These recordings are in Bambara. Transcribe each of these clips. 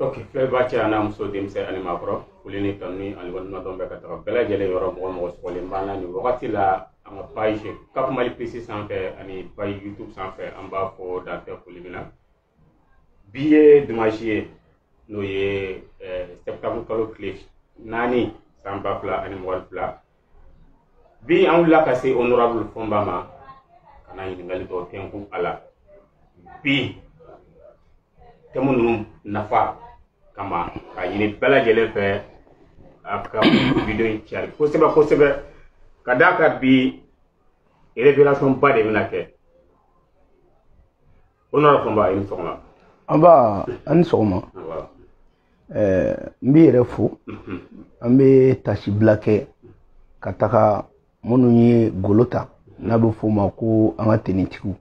Ok, filɛba cɛ a n'a muso, denmisɛn ani maakɔrɔ, foli ni kanu ni ani waleɲumandɔn bɛ ka taga bɛɛ lajɛlen yɔrɔ. Mɔgɔ mɔgɔ sɔgɔlen b'an na nin wagati la, an ka page Cap Mali Plus sanfɛ ani page YouTube sanfɛ, an b'a fɔ dan tɛ foli min na. Bi ye dimanche ye, n'o ye septembre kalo tile 4, san 2022. Bi an wulila ka se honorable Fɔnba ma ka na ɲininkali dɔw tɛnku a la bi thème ninnu nafa kama, k'a ɲini bɛɛ lajɛlen fɛ a ka vidéo in cari kosɛbɛ kosɛbɛ, ka d'a kan bi révélation ba de bɛna kɛ. Honorable Fɔnba, i ni sɔgɔma. An ba, an ni sɔgɔma. N b'i yɛrɛ fo. An bɛ tasibila kɛ ka taga minnu ye golo ta, n'a bɛ f'o ma ko an ka tenitigiw,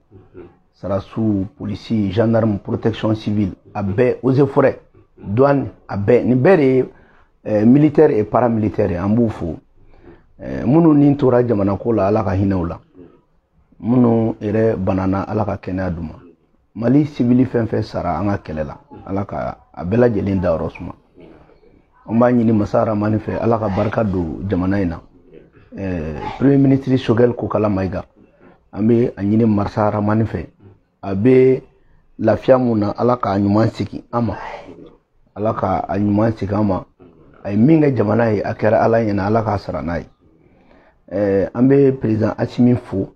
sarasiw, polisi, gendarme, protection civile, a bɛɛ, eaux et forêt, douane, a bɛɛ, nin bɛɛ de ye militaire et paramilitaire ye. An b'u fo. Minnu ni tora jamana ko la, Ala ka hinɛ u la. Minnu yɛrɛ banana, Ala ka kɛnɛya d'u ma. Mali civil fɛn fɛn sara an ka kɛlɛ la, Ala ka a bɛɛ lajɛlen dayɔrɔ suma. An b'a ɲini Masa Ramani fɛ, Ala ka barika don jamana in na. Premier ministre Choguel Kokala Maïga, an bɛ a ɲini Masa Ramani fɛ, a bɛ lafiya mun na, Ala k'a ɲuman segin an ma, Ala ka a ɲuman segin an ma. A ye min kɛ jamana ye, a kɛra Ala ɲɛna, Ala k'a sara n'a ye. An bɛ président Assimi fo,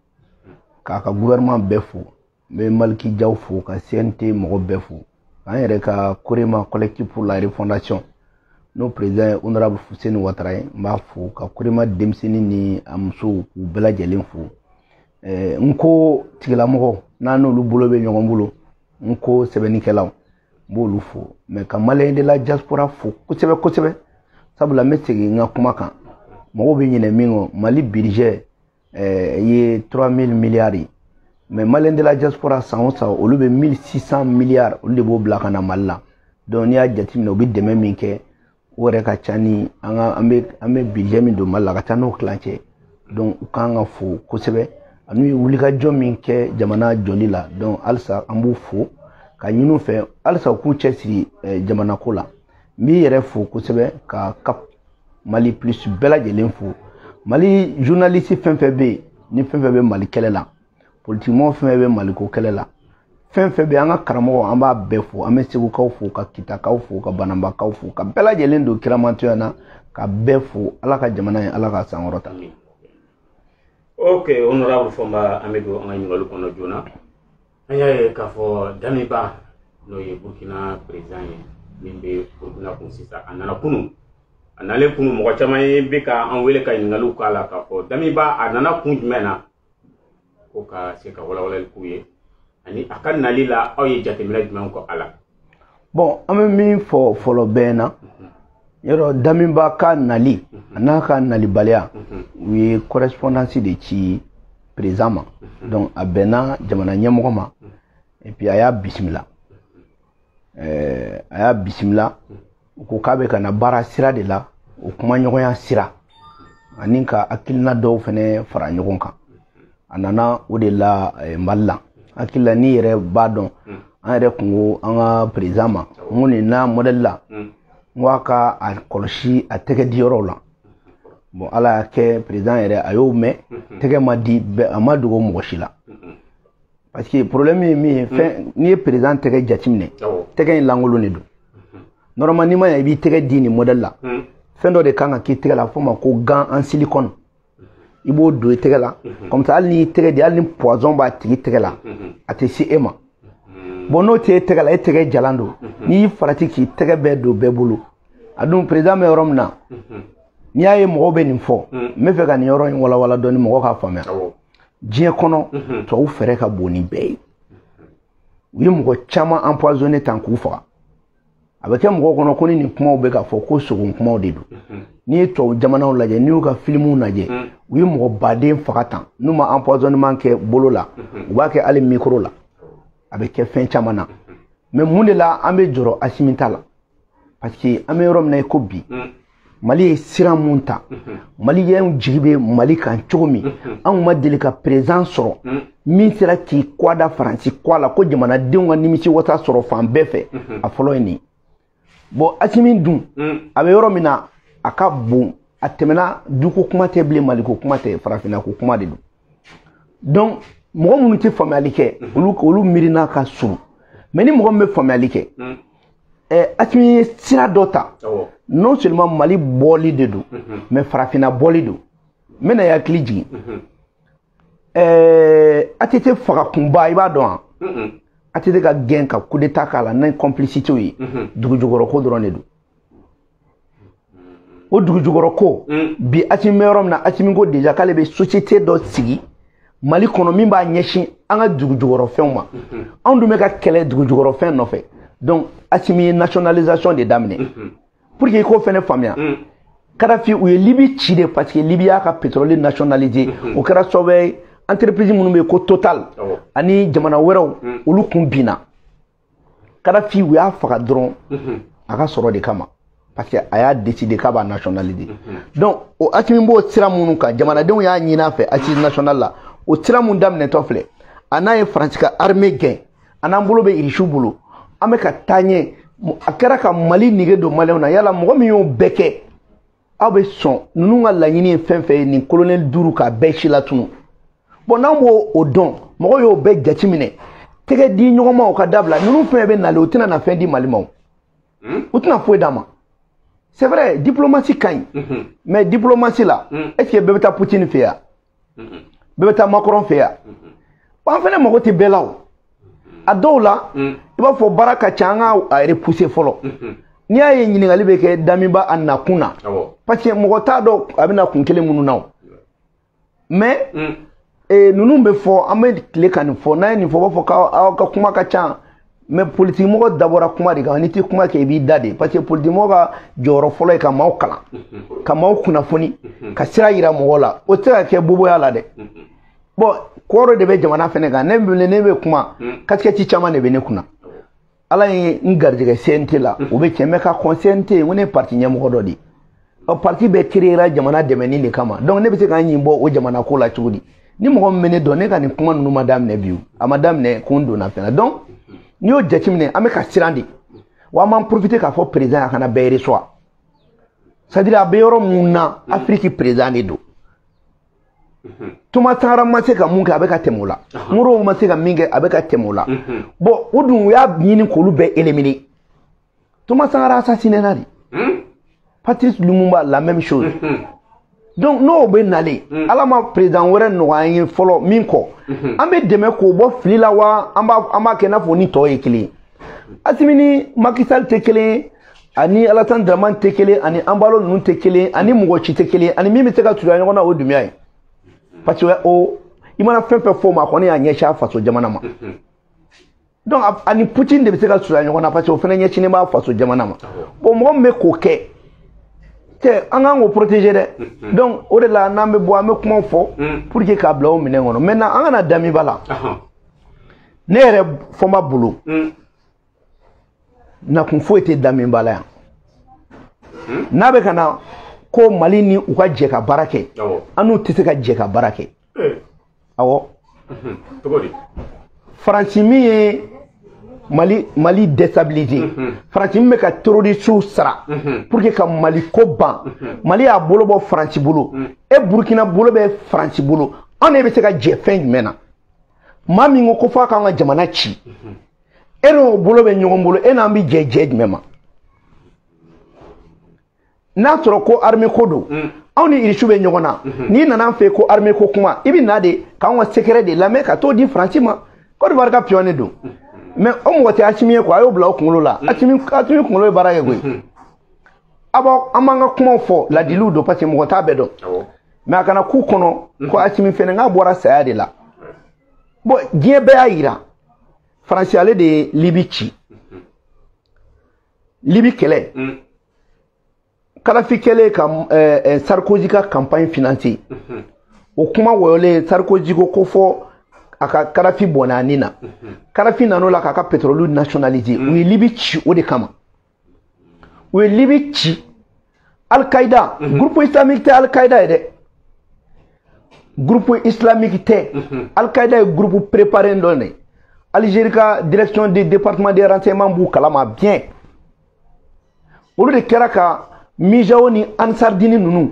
k'a ka gouvernement bɛɛ fo. N bɛ Maliki Jaw fo, ka CNT mɔgɔ bɛɛ fo, k'an yɛrɛ ka Korema, Collectif pour la refondation, n'o président ye honorable Fuseni Watara ye, n b'a fo, ka Korema denmisɛnnin ni a musow, k'u bɛɛ lajɛlen fo. N ko tigilamɔgɔ n'a n'olu bolo bɛ ɲɔgɔn bolo, n ko sɛbɛnnikɛlaw, n b'olu fo. Mais ka Malien de la diaspora fo kosɛbɛ kosɛbɛ, sabula n bɛ segin n ka kuma kan, mɔgɔw bɛ ɲinɛ min kɔ, Mali budget ye 3000 milliards ye, mais Malien de la diaspora, san o san, olu bɛ 1600 milliards, olu de b'o bila ka na Mali la. Donc n'i y'a jateminɛ, u bɛ dɛmɛ min kɛ, o yɛrɛ ka ca ni an ka an bɛ budget min don Mali la, a ka ca n'o tilancɛ. Donc u kan ka fo kosɛbɛ, ani u ye wulikajɔ min kɛ jamana jɔli la. Donc halisa an b'u fo, ka ɲini u fɛ halisa u k'u cɛsiri jamana ko la. N b'i yɛrɛ fo kosɛbɛ, ka Cap Mali Plus bɛɛ lajɛlen fo. Mali journaliste fɛn fɛn bɛ yen, ni fɛn fɛn bɛ Mali kɛlɛ la, politikimɔgɔ fɛn fɛn bɛ Mali ko kɛlɛ la, fɛn fɛn bɛ, an ka karamɔgɔ, an b'a bɛɛ fo. An bɛ Segukaw fo, ka Kitakaw fo, ka Banambakaw fo, ka bɛɛ lajɛlen don kiramantoya na, ka bɛɛ fo. Ala ka jamana ye, Ala ka sankɔrɔta. Ok, honorable Fɔnba, an bɛ don an ka ɲininkali kɔnɔ joona. An y'a ye k'a fɔ Damiba, n'o ye Burkina président ye, min bɛ Burkina kun sisan, a nana kunun. A nalen kunun, mɔgɔ caman ye bɛ ka an wele ka ɲininkaliw k'a la, k'a fɔ Damiba a nana kun jumɛn na, ko ka se ka walawalali k'u ye, ani a ka nali la, aw ye jateminɛ jumɛn kɔ a la? Bon, an bɛ min fɔ fɔlɔ bɛɛ na, yɔrɔ Damiba ka nali a n'a ka nalibaliya, u ye correspondance de ci président ma. Donc a bɛnna jamana ɲɛmɔgɔ ma, et puis a y'a bisimila, a y'a bisimila. U ko k'a bɛ ka na baara sira de la, o kumaɲɔgɔnya sira, ani ka hakilina dɔw fɛnɛ fara ɲɔgɔn kan. A nana o de la Mali la. Hakili la, n'i yɛrɛ b'a dɔn, an yɛrɛ kun ko an ka président ma, n ko nin na modèle la, n ko a ka a kɔlɔsi a tɛgɛ di yɔrɔw la. Bon, Ala y'a kɛ, président yɛrɛ a y'o mɛn, tɛgɛ ma di, a ma dogo mɔgɔ si la, parce que problème ye min ye, fɛn n'i ye président tɛgɛ jateminɛ, tɛgɛ in lankolon de don. Normalement, n'i ma ɲɛ i b'i tɛgɛ di nin modèle la, fɛn dɔ de kan ka k'i tɛgɛ la, f'o ma ko gant en silicone, i b'o don i tɛgɛ la. Comme ça, hali n'i tɛgɛ di, hali ni poison b'a tigi tɛgɛ la, a tɛ se e ma. Bon, n'o tɛ e tɛgɛ la, e tɛgɛ jalan don, n'i y'i farati k'i tɛgɛ bɛɛ don bɛɛ bolo. A dun président bɛ yɔrɔ min na, n'i y'a ye mɔgɔw bɛ nin fɔ, n bɛ fɛ ka nin yɔrɔ in walawala dɔɔni, mɔgɔw k'a faamuya. Diɲɛ kɔnɔ, tubabu fɛɛrɛ ka bon ni bɛɛ ye. U ye mɔgɔ caman empoisonné tan k'u faga. A bɛ kɛ mɔgɔw kɔnɔ ko ni nin kumaw bɛ ka fɔ ko sogon kumaw de don. N'i ye tubabu jamanaw lajɛ, n'i y'u ka filimuw lajɛ, u ye mɔgɔ baden faga tan. N'u ma empoisonnement kɛ bolo la, u b'a kɛ hali micro la, a bɛ kɛ fɛn caman na. Mais mun de la an bɛ jɔrɔ Asimi ta la? Parce que an bɛ yɔrɔ min na i ko bi, Mali ye sira mun ta, Maliyɛnw jigi bɛ Mali kan cogo min, anw ma deli ka président sɔrɔ min sera k'i kɔ da Faransi kɔ la ko jamanadenw ka nimisi wasa sɔrɔ fan bɛɛ fɛ. A fɔlɔ ye nin. Bon, Assimi dun a bɛ yɔrɔ min na, a ka bon, a tɛmɛna duko kuma tɛ bilen, Maliko kuma tɛ, farafinna ko kuma de don. Donc mɔgɔ minnu tɛ faamuyali kɛ, olu miirina ka surun. Mais ni mɔgɔ min bɛ faamuyali kɛ, Assimi ye sira dɔ ta, non seulement Mali bɔli de don, mais farafinna bɔli don. N bɛna i hakili jigin, ATT faga kunba, i b'a dɔn wa? ATT ka gɛn ka coup d'état k'a la n'a complicité ye, dugujukɔrɔ ko dɔrɔn de don. O dugujukɔrɔ ko, bi Assimi bɛ yɔrɔ min na, Assimi ko déjà k'ale bɛ société dɔ sigi Mali kɔnɔ min b'a ɲɛsin an ka dugujukɔrɔfɛnw ma. Anw dun bɛ ka kɛlɛ dugujukɔrɔfɛn nɔfɛ. Donc Assimi ye nationalisation de daminɛ. Pour que i k'o fɛnɛ faamuya, Kadafi, u ye Libi ci de parce que Libi y'a ka pétrole nationalisé. O kɛra sababu ye, entreprise minnu bɛ yen ko Total ani jamana wɛrɛw, olu kun binna. Kadafi, u y'a faga dɔrɔn a ka sɔrɔ de kama, parce que a y'a décidé k'a b'a nationaliser. Donc o Assimi b'o sira minnu kan, jamanadenw y'a ɲini a fɛ assise nationale la, o sira mun daminɛtɔ filɛ, a n'a ye Faransi ka armée gɛn, a n'an bolo bɛ Irisiw bolo, an bɛ ka taa ɲɛ. A kɛra ka Mali nege don Maliyɛnw na. Yala mɔgɔ min y'o bɛɛ kɛ, aw bɛ sɔn ninnu ka laɲini ye fɛn fɛn ye, nin colonel duuru k'a bɛɛ si latunu? Bon, n'an b'o o dɔn, mɔgɔw y'o bɛɛ jateminɛ, tɛgɛ di ɲɔgɔn ma, o ka dabila. Ninnu fɛn bɛ nalen, o tɛna na fɛn di Mali ma, o u tɛna foyi d'a ma. C'est vrai, diplomatie ka ɲi, mais diplomatie la, est ce que bɛɛ bɛ taa Poutine fɛ yan, bɛɛ bɛ taa Macron fɛ yan? An fɛnɛ mago tɛ bɛɛ la. O a dɔw la, i b'a fɔ baara ka ca, an ka a repousser fɔlɔ. N'i y'a ye ɲininkali bɛ kɛ Damiba a nakun na, parce que mɔgɔ t'a dɔn a bɛna kun kelen minnu na. O mais ninnu bɛ fɔ, an bɛ tile ka nin fɔ. N'a ye nin fɔ, u b'a fɔ k'aw ka kuma ka ca. Mais politique mɔgɔ dabɔra kuma de kan. N'i tɛ kuma kɛ, i b'i da de, parce que politique mɔgɔ ka jɔyɔrɔ fɔlɔ ye ka maaw kalan, ka maaw kunnafoni, ka sira yira mɔgɔw la. O tɛ se ka kɛ boboya la dɛ. Bon, kɔrɔ de bɛ jamana fɛnɛ kan. Ne bɛ, ne bɛ kuma, casquette caman de bɛ ne kunna. Ala ye n garijɛgɛ CNT la, o bɛ tiɲɛ, mais ka kɔn CNT, n ko ne ye parti ɲɛmɔgɔ dɔ de ye. Ɔ, parti bɛɛ créera jamana dɛmɛni de kama. Donc ne bɛ se ka n ɲin bɔ o jamana ko la cogo di? Ni mɔgɔ min bɛ ne dɔn, ne ka nin kuma ninnu ma daminɛ bi, o a ma daminɛ ko n donna fɛn na. Donc n'i y'o jateminɛ, an bɛ ka siran de wa. An b'an profiter k'a fɔ président a kana bɛɛ reçoit, c'est à dire a bɛ yɔrɔ mun na, Afrique président de don. Thomas Sankara ma se ka mun kɛ, a bɛ ka tɛmɛ o la. Modibo ma se ka min kɛ, a bɛ ka tɛmɛ o la. Bon, o dun, u y'a ɲini k'olu bɛɛ éliminer. Thomas Sankara assassiné na de, Patrice Lumumba, la même chose. Donc n'o bɛ nalen, Ala ma président wɛrɛ nɔgɔya an ye fɔlɔ min kɔ, an bɛ dɛmɛ k'o bɔ fili la wa. An b'a kɛ i n'a fɔ ni tɔ ye kelen ye. Assimi ni Macky Sall tɛ kelen ye, ani Alassane Dramane tɛ kelen, ani Embalo ninnu tɛ kelen, ani mɔgɔ si tɛ kelen, ani min bɛ se ka surunya ɲɔgɔn na, o ye Dunbiya ye. Parce que o, i mana fɛn fɛn fɔ o ma, a kɔni y'a ɲɛsin a faso jamana ma. Donc ani Poutine de bɛ se ka surunya ɲɔgɔn na, parce que o fana ɲɛsinnen b'a faso jamana ma. Bon, mɔgɔ min bɛ k'o kɛ cɛ, an kan k'o protéger dɛ. Donc o de la, n'an bɛ bɔ, an bɛ kumaw fɔ pour que k'a bila o minɛn kɔnɔ. Maintenant, an kana Damiba la. Ne yɛrɛ Fɔnba bolo, nakun foyi tɛ Damiba la yan. N'a bɛ ka na ko Mali ni u ka jɛ ka baara kɛ, an n'u tɛ se ka jɛ ka baara kɛ. Awɔ. Cogo di? Faransi min ye Mali déstabiliser, Faransi min bɛ ka terroriste sara pour que ka Mali ko ban, Mali y'a bolo bɔ Faransi bolo, e Burukina bolo bɛ Faransi bolo, an de bɛ se ka jɛ fɛn jumɛn na? Maa min ko ko f'a k'an ka jamana ci, e n'o bolo bɛ ɲɔgɔn bolo, e n'an bɛ jɛ jɛ jumɛn ma? N'a sɔrɔ ko armée ko don, anw ni Irisiw bɛ ɲɔgɔn na. N'i nana an fɛ ko armée ko kuma, i bɛ na de k'anw ka secret de lamɛn ka t'o di Faransi ma. Côte d'Ivoire ka pion de don, mais o mɔgɔ tɛ Assimi ye quoi. A y'o bila o kunkolo la. Assimi kunkolo bɛ baara kɛ koyi. A b'aw, an b'an ka kumaw fɔ, ladiliw don, parce que mɔgɔ t'a bɛɛ dɔn. Mais a kana k'u kɔnɔ ko Assimi fɛnɛ k'a bɔra saya de la. Bon, diɲɛ bɛɛ y'a yira, Faransi ale de ye Libi ci, Libi kɛlɛ. Kadafi kɛlen ka Sarkozy ka campagne financer, o kuma wɔyɔlen, Sarkozy ko ko fɔ a ka Kadafi bɔnɛ a nin na. Kadafi nan'o la k'a ka pétrole nationaliser. U ye Libi ci o de kama, u ye Libi ci. Al-Qaïda, groupe islamique tɛ Al-Qaïda ye dɛ, groupe islamique tɛ. Al-Qaïda ye groupe préparé dɔ de ye. Algérie ka direction du département des renseignements b'u kalama bien. Olu de kɛra ka Mijao ni Ansardini ninnu,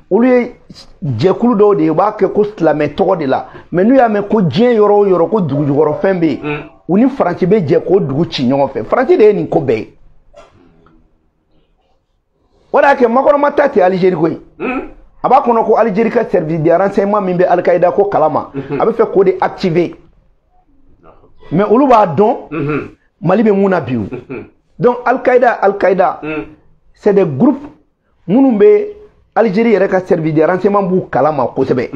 olu ye jɛkulu dɔw de ye, u b'a kɛ ko silamɛ tɔgɔ de la, mais n'u y'a mɛn ko diɲɛ yɔrɔ o yɔrɔ ko dugu jukɔrɔfɛn bɛ yen, u ni Faransi bɛ jɛ k'o dugu ci ɲɔgɔn fɛ. Faransi de ye nin ko bɛɛ ye. O de y'a kɛ Macron ma taa ten Algérie koyi. A b'a kɔnɔ ko Algérie ka service de renseignement min bɛ Al-Qaïda ko kalama, a bɛ fɛ k'o de activer. Mais olu b'a dɔn Mali bɛ mun na bi o. Donc Al-Qaïda, c'est des groupes minnu bɛ Algérie yɛrɛ ka service de renseignement b'u kalama kosɛbɛ.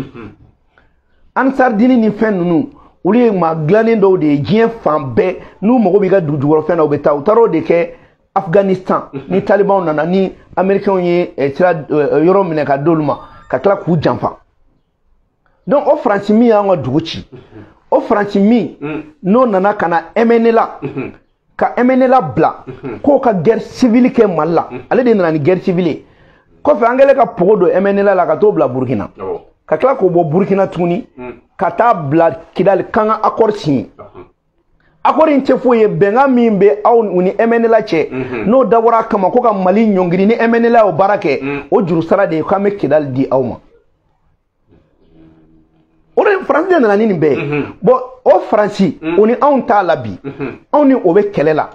Ansardini ni fɛn ninnu, olu ye maa dilannen dɔw de ye diɲɛ fan bɛɛ, n'u mago b'i ka dugu jukɔrɔfɛn na, u bɛ taa. U taara o de kɛ Afghanistan ni talibanw nana, ni américains ye sira yɔrɔ minɛ ka d'olu ma, ka tila k'u janfa. Donc o Faransi min y'an ka dugu ci, o Faransi min n'o nana ka na MNLA, ka MNLA bila k'o ka guerre civile kɛ Mali la, ale de nana ni guerre civile ye. Kɔfɛ an kɛlen ka pogo don MNLA la ka t'o bila Burukina, ka tila k'o bɔ Burukina tuguni ka taa bila Kidali, k'an ka accord signé. Accord in tɛ foyi ye, bɛnkan min bɛ aw ni MNLA cɛ, n'o dabɔra a kama ko ka Mali ɲɔngiri, ni MNLA y'o baara kɛ, o juru sara de ye k'an bɛ Kidali di aw ma. O de Faransi de nana ni nin bɛɛ ye. Bon, o Faransi, o ni anw t'a la bi, anw ni o bɛ kɛlɛ la.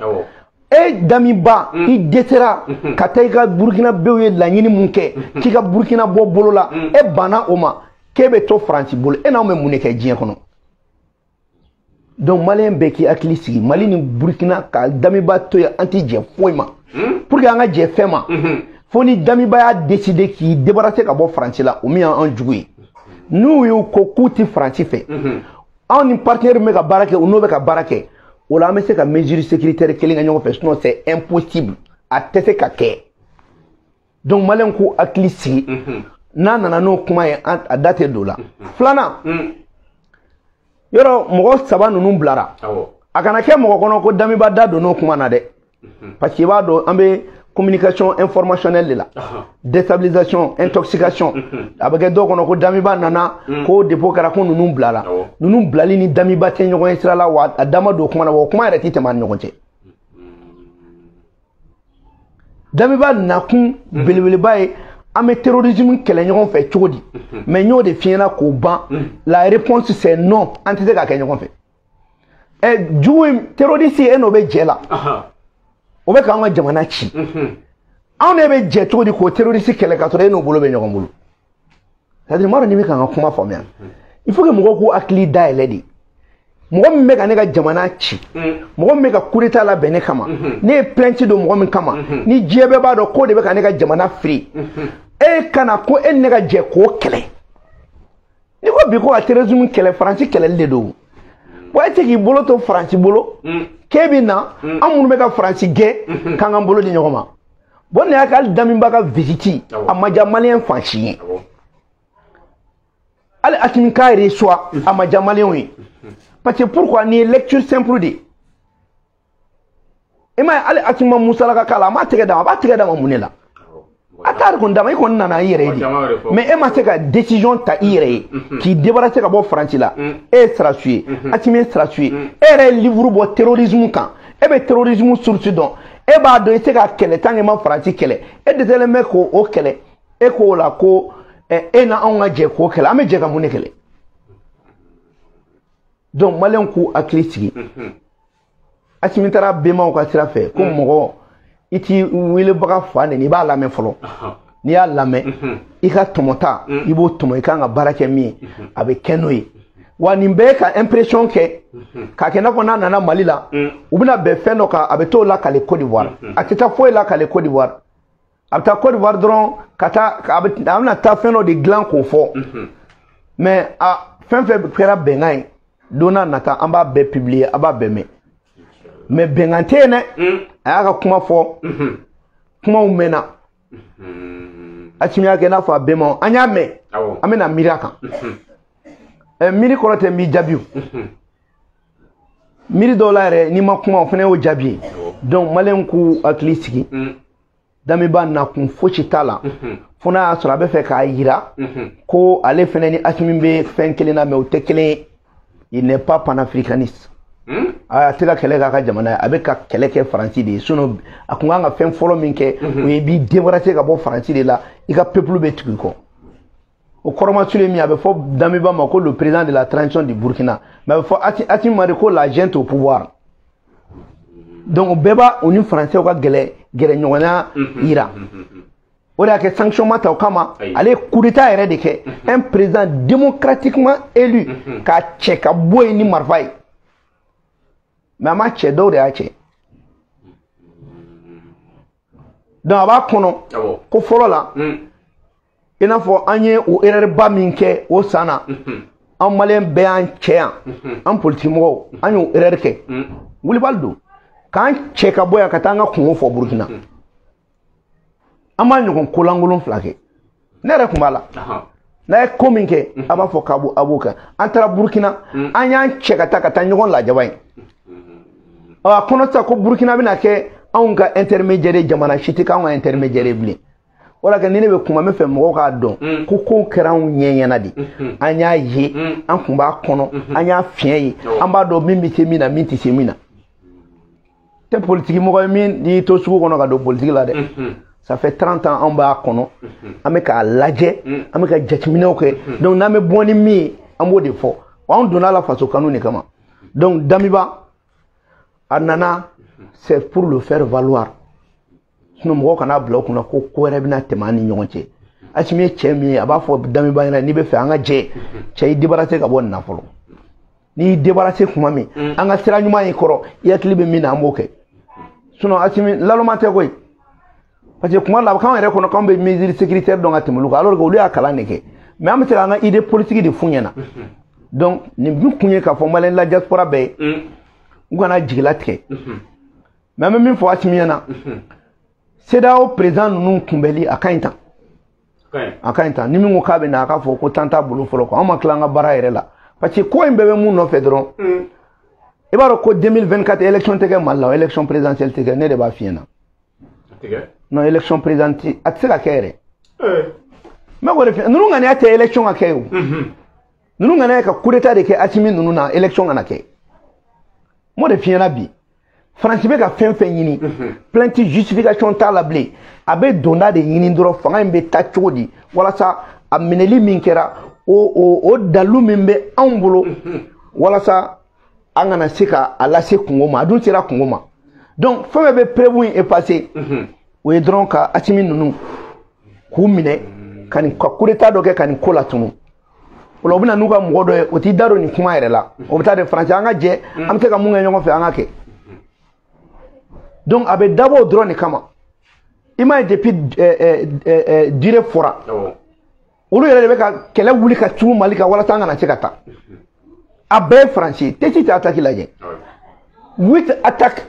E Damiba, i dɛsɛra ka taa i ka Burukinabew ye laɲini mun kɛ k'i ka Burukina bɔ bolo la, e banna o ma, k'e bɛ to Faransi bolo, e n'anw bɛ mun de kɛ diɲɛ kɔnɔ? Donc malien bɛɛ k'i hakili sigi, Mali ni Burukina ka Damiba to yen, an tɛ jɛ foyi ma. Pour que an ka jɛ fɛn ma, fo ni Damiba y'a décider k'i débarrasser ka bɔ Faransi la, o min y'an jugu ye. N'u y'u ko k'u ti Faransi fɛ, anw ni partenaire min bɛ ka baara kɛ, u n'o bɛ ka baara kɛ, o la an bɛ se ka mesure sécuritaire kelen kɛ ɲɔgɔn fɛ, sinon c'est impossible, a tɛ se ka kɛ. Donc malien k'u hakili sigi, n'a nana n'o kuma ye, a da tɛ don o la. Filanan, yɔrɔ mɔgɔ saba ninnu bilara, a kana kɛ mɔgɔ kɔnɔ ko Damiba da don n'o kuma na dɛ, parce que i b'a dɔn an bɛ communication informationnelle de la, déstabilisation, intoxication, a bɛ kɛ dɔw kɔnɔ ko Damiba nana, ko dépôt kɛra, ko ninnu bilala. Ninnu bilali ni Damiba tɛ ɲɔgɔn ye sira la, wa a da ma don kuma na, wa o kuma yɛrɛ tɛ tɛmɛ an ni ɲɔgɔn cɛ. Damiba nakun belebeleba ye an bɛ terrorisme kɛlɛ ɲɔgɔn fɛ cogo di, mais n y'o de f'i ɲɛna k'o ban. La réponse c'est non, an tɛ se k'a kɛ ɲɔgɔn fɛ. Ɛ jugu in terroriste, e n'o bɛ jɛ la, o bɛ k'an ka jamana ci, anw de bɛ jɛ cogo di k'o terroriste kɛlɛ ka sɔrɔ e n'o bolo bɛ ɲɔgɔn bolo? C'est à dire, m'a dɔn n'i bɛ k'an ka kuma faamuya. Il faut que mɔgɔw k'u hakili dayɛlɛ de. Mɔgɔ min bɛ ka ne ka jamana ci, mɔgɔ min bɛ ka coup d'état labɛn ne kama, ne ye plainte don mɔgɔ min kama, ni diɲɛ bɛɛ b'a dɔn k'o de bɛ ka ne ka jamana firi, e kana ko e ni ne ka jɛ k'o kɛlɛ. N'i ko bi ko ka terrorisme kɛlɛ, Faransi kɛlɛli de don. Wa e tɛ k'i bolo to Faransi bolo k'e bɛ na, an minnu bɛ ka Faransi gɛn, k'an k'an bolo di ɲɔgɔn ma. Bon, nin y'a kɛ hali Damiba ka visite, a ma diya malien fan si ye. Hali Assimi k'a reçoit, a ma diya malienw ye. Parce que pourquoi? Nin ye lecture simple de ye. I m'a ye, hali Assimi ma musalaka k'a la, a m'a tɛgɛ d'a ma, a b'a tɛgɛ d'a ma mun de la? A t'a kɔni d'a ma, i kɔni nana i yɛrɛ ye de. Mais e ma se ka décision ta i yɛrɛ ye k'i débarrasser ka bɔ Faransi la. E ye sarasu ye, Assimi ye sarasu ye, e yɛrɛ ye livre bɔ terrorisme kan, e bɛ terrorisme source dɔn, e b'a dɔn i tɛ se ka kɛlɛ tant que ma Faransi kɛlɛ, e dɛsɛlen bɛ k'o kɛlɛ, e k'o la ko e na anw ka jɛ k'o kɛlɛ, an bɛ jɛ ka mun de kɛlɛ? Donc maliyɛnw k'u hakili sigi. Assimi taara bɛnbaw ka sira fɛ ko mɔgɔ i t'i welebaga fa neni, i b'a lamɛn fɔlɔ. N'i y'a lamɛn, i ka tɔmɔta i b'o tɔmɔ, i kan ka baara kɛ min ye, a bɛ kɛ n'o ye. Wa nin bɛɛ ka impression kɛ k'a kɛ n'a fɔ n'a nana Mali la, u bɛna bɛn fɛn dɔ kan, a bɛ t'o lakale Côte d'Ivoire. A tɛ taa foyi lakale Côte d'Ivoire, a bɛ taa Côte d'Ivoire dɔrɔn ka taa, a bɛna taa fɛn dɔ de dilan k'o fɔ. Mais a fɛn fɛn kɛra bɛnkan ye, don n'a nata an b'a bɛɛ publier, a b'a bɛɛ mɛn. Mais bɛnkan tɛ yen dɛ. A y'a ka kuma fɔ, kumaw mɛnna. Assimi y'a kɛ i n'a fɔ a bɛnbaw, an y'a mɛn, an bɛna miiri a kan. Miiri kɔrɔ tɛ n b'i jaabi o. Miiri dɔw la yɛrɛ, n'i ma kuma, o fana y'o jaabi ye. Donc maliyɛnw k'u hakili sigi, Damiba nakun fosi t'a la, fo n'a y'a sɔrɔ a bɛ fɛ k'a yira ko ale fana ni Assimi bɛ fɛn kelen na, mais o tɛ kelen ye. Il n'est pas panafricaniste. A tɛ ka kɛlɛ k'a ka jamana ye, a bɛ ka kɛlɛ kɛ Faransi de ye. Sinon a kun kan ka fɛn fɔlɔ min kɛ, o ye b'i débarrasser ka bɔ Faransi de la, i ka peuple bɛ tugu i kɔ. O kɔrɔmasulu ye min ye, a bɛ fɔ Damiba ma ko le président de la transition du Burkina, mais a bɛ fɔ Assimi ma de ko la junte au pouvoir. Donc o bɛɛ b'a o ni Faransɛw ka gɛlɛ gɛrɛɲɔgɔnya yira. O de y'a kɛ sanction ma ta o kama, ale ye coup d'état yɛrɛ de kɛ, un président démocratiquement élu k'a cɛ ka bɔ yen ni marifa ye. Mais a ma cɛ, dɔw de y'a cɛ. Donc a b'a kɔnɔ ko fɔlɔ la, i n'a fɔ an ye o erreur ba min kɛ o san na, an maliyɛn bɛɛ y'an cɛ yan, an politique mɔgɔw an y'o erreur kɛ. Wulibali don k'an cɛ ka bɔ yan ka taa an ka kungo fɔ Burukina. An b'a ɲɔgɔn kolankolon fila kɛ. Ne yɛrɛ tun b'a la. N'a ye ko min kɛ, a b'a fɔ k'a b'o a b'o kɛ. An taara Burukina, an y'an cɛ ka taa ɲɔgɔn lajaba yen. A kɔnɔ sisan ko Burukina bɛna kɛ anw ka intermédiaire, jamana si tɛ k'anw ka intermédiaire bilen. O la kɛ ni ne bɛ kuma, n bɛ fɛ mɔgɔw k'a dɔn ko kow kɛra anw ɲɛ ɲɛna de. An y'a ye, an kun b'a kɔnɔ, an y'a fiɲɛ ye, an b'a dɔn min bɛ se min na, min tɛ se min na. Tɛ politiki mɔgɔ ye min y'i to sugu kɔnɔ ka don politiki la dɛ. Ça fait 30 ans an b'a kɔnɔ, an bɛ k'a lajɛ, an bɛ ka jateminɛw kɛ. Donc n'an bɛ bɔ ni min ye, an b'o de fɔ. Wa anw donna la faso kanu de kama. Donc Damiba a nana, c'est pour le faire valoir. Sinon mɔgɔw kana bila u kunna ko ko wɛrɛ bɛna tɛmɛ an ni ɲɔgɔn cɛ. Assimi ye cɛ min ye, a b'a fɔ Damiba ɲɛna n'i bɛ fɛ an ka jɛ, cɛ y'i débarrasser ka bɔ nin na fɔlɔ. N'i y'i débarrasser tuma min, an ka sira ɲuman y'i kɔrɔ, i hakili bɛ min na, an b'o kɛ. Sinon Assimi laloma tɛ koyi. Parce que kuma la a bɛ k'anw yɛrɛ kɔnɔ k'anw bɛ mesure sécuritaire dɔn ka tɛmɛ olu kan, alors que olu y'a kalan de kɛ. Mais an bɛ se k'an ka idée politique de f'u ɲɛna. Donc nin min kun ye k'a fɔ maliyɛn la diaspora bɛɛ ye, u kana jigilatigɛ. Mais an bɛ min fɔ Assimi ɲɛna, CEDEAO président ninnu kunbɛli a ka ɲi tan. A ka ɲi tan. Ni min ko k'a bɛ na, a k'a fɔ ko tan t'a bolo fɔlɔ quoi. Anw ma tila an ka baara yɛrɛ la. Parce que ko in bɛɛ bɛ mun nɔfɛ dɔrɔn, i b'a dɔn ko 2024 élection tɛ kɛ Mali la, élection présidentielle tɛ kɛ, ne de b'a f'i ɲɛna. Non, élection présidentielle a tɛ se ka kɛ yɛrɛ. N bɛ k'o de f'i ɲɛna, ninnu ŋaniya tɛ élection ka kɛ o. Ninnu ŋaniya ye ka coup d'état de kɛ Assimi ninnu na, élection kana kɛ. N b'o de f'i ɲɛna bi. Faransi bɛ ka fɛn fɛn ɲini, plainte justification t'a la bilen. A bɛ donda de ɲini dɔrɔn, fanga in bɛ taa cogo di, walasa a minɛli min kɛra, o dalu min bɛ anw bolo, walasa an kana se ka a lase kungo ma. A dun sera kungo ma. Donc fɛn fɛn bɛ preuve in effacer, o ye dɔrɔn ka Assimi ninnu k'u minɛ ka nin ka coup d'état dɔ kɛ ka nin ko latunu. O la u bɛ na n'u ka mɔgɔ dɔ ye, o t'i da don nin kuma yɛrɛ la. O bɛ taa de Faransi, an ka jɛ, an bɛ se ka mun kɛ ɲɔgɔn fɛ, an ka kɛ. Donc a bɛ dabɔ o dɔrɔn de kama. I m'a ye depuis durée fɔra, olu yɛrɛ de bɛ ka kɛlɛ wuli ka tugu Mali kan walasa an kana se ka taa. A bɛɛ ye Faransi ye. Tesi tɛ attaque lajɛ, huit attaques.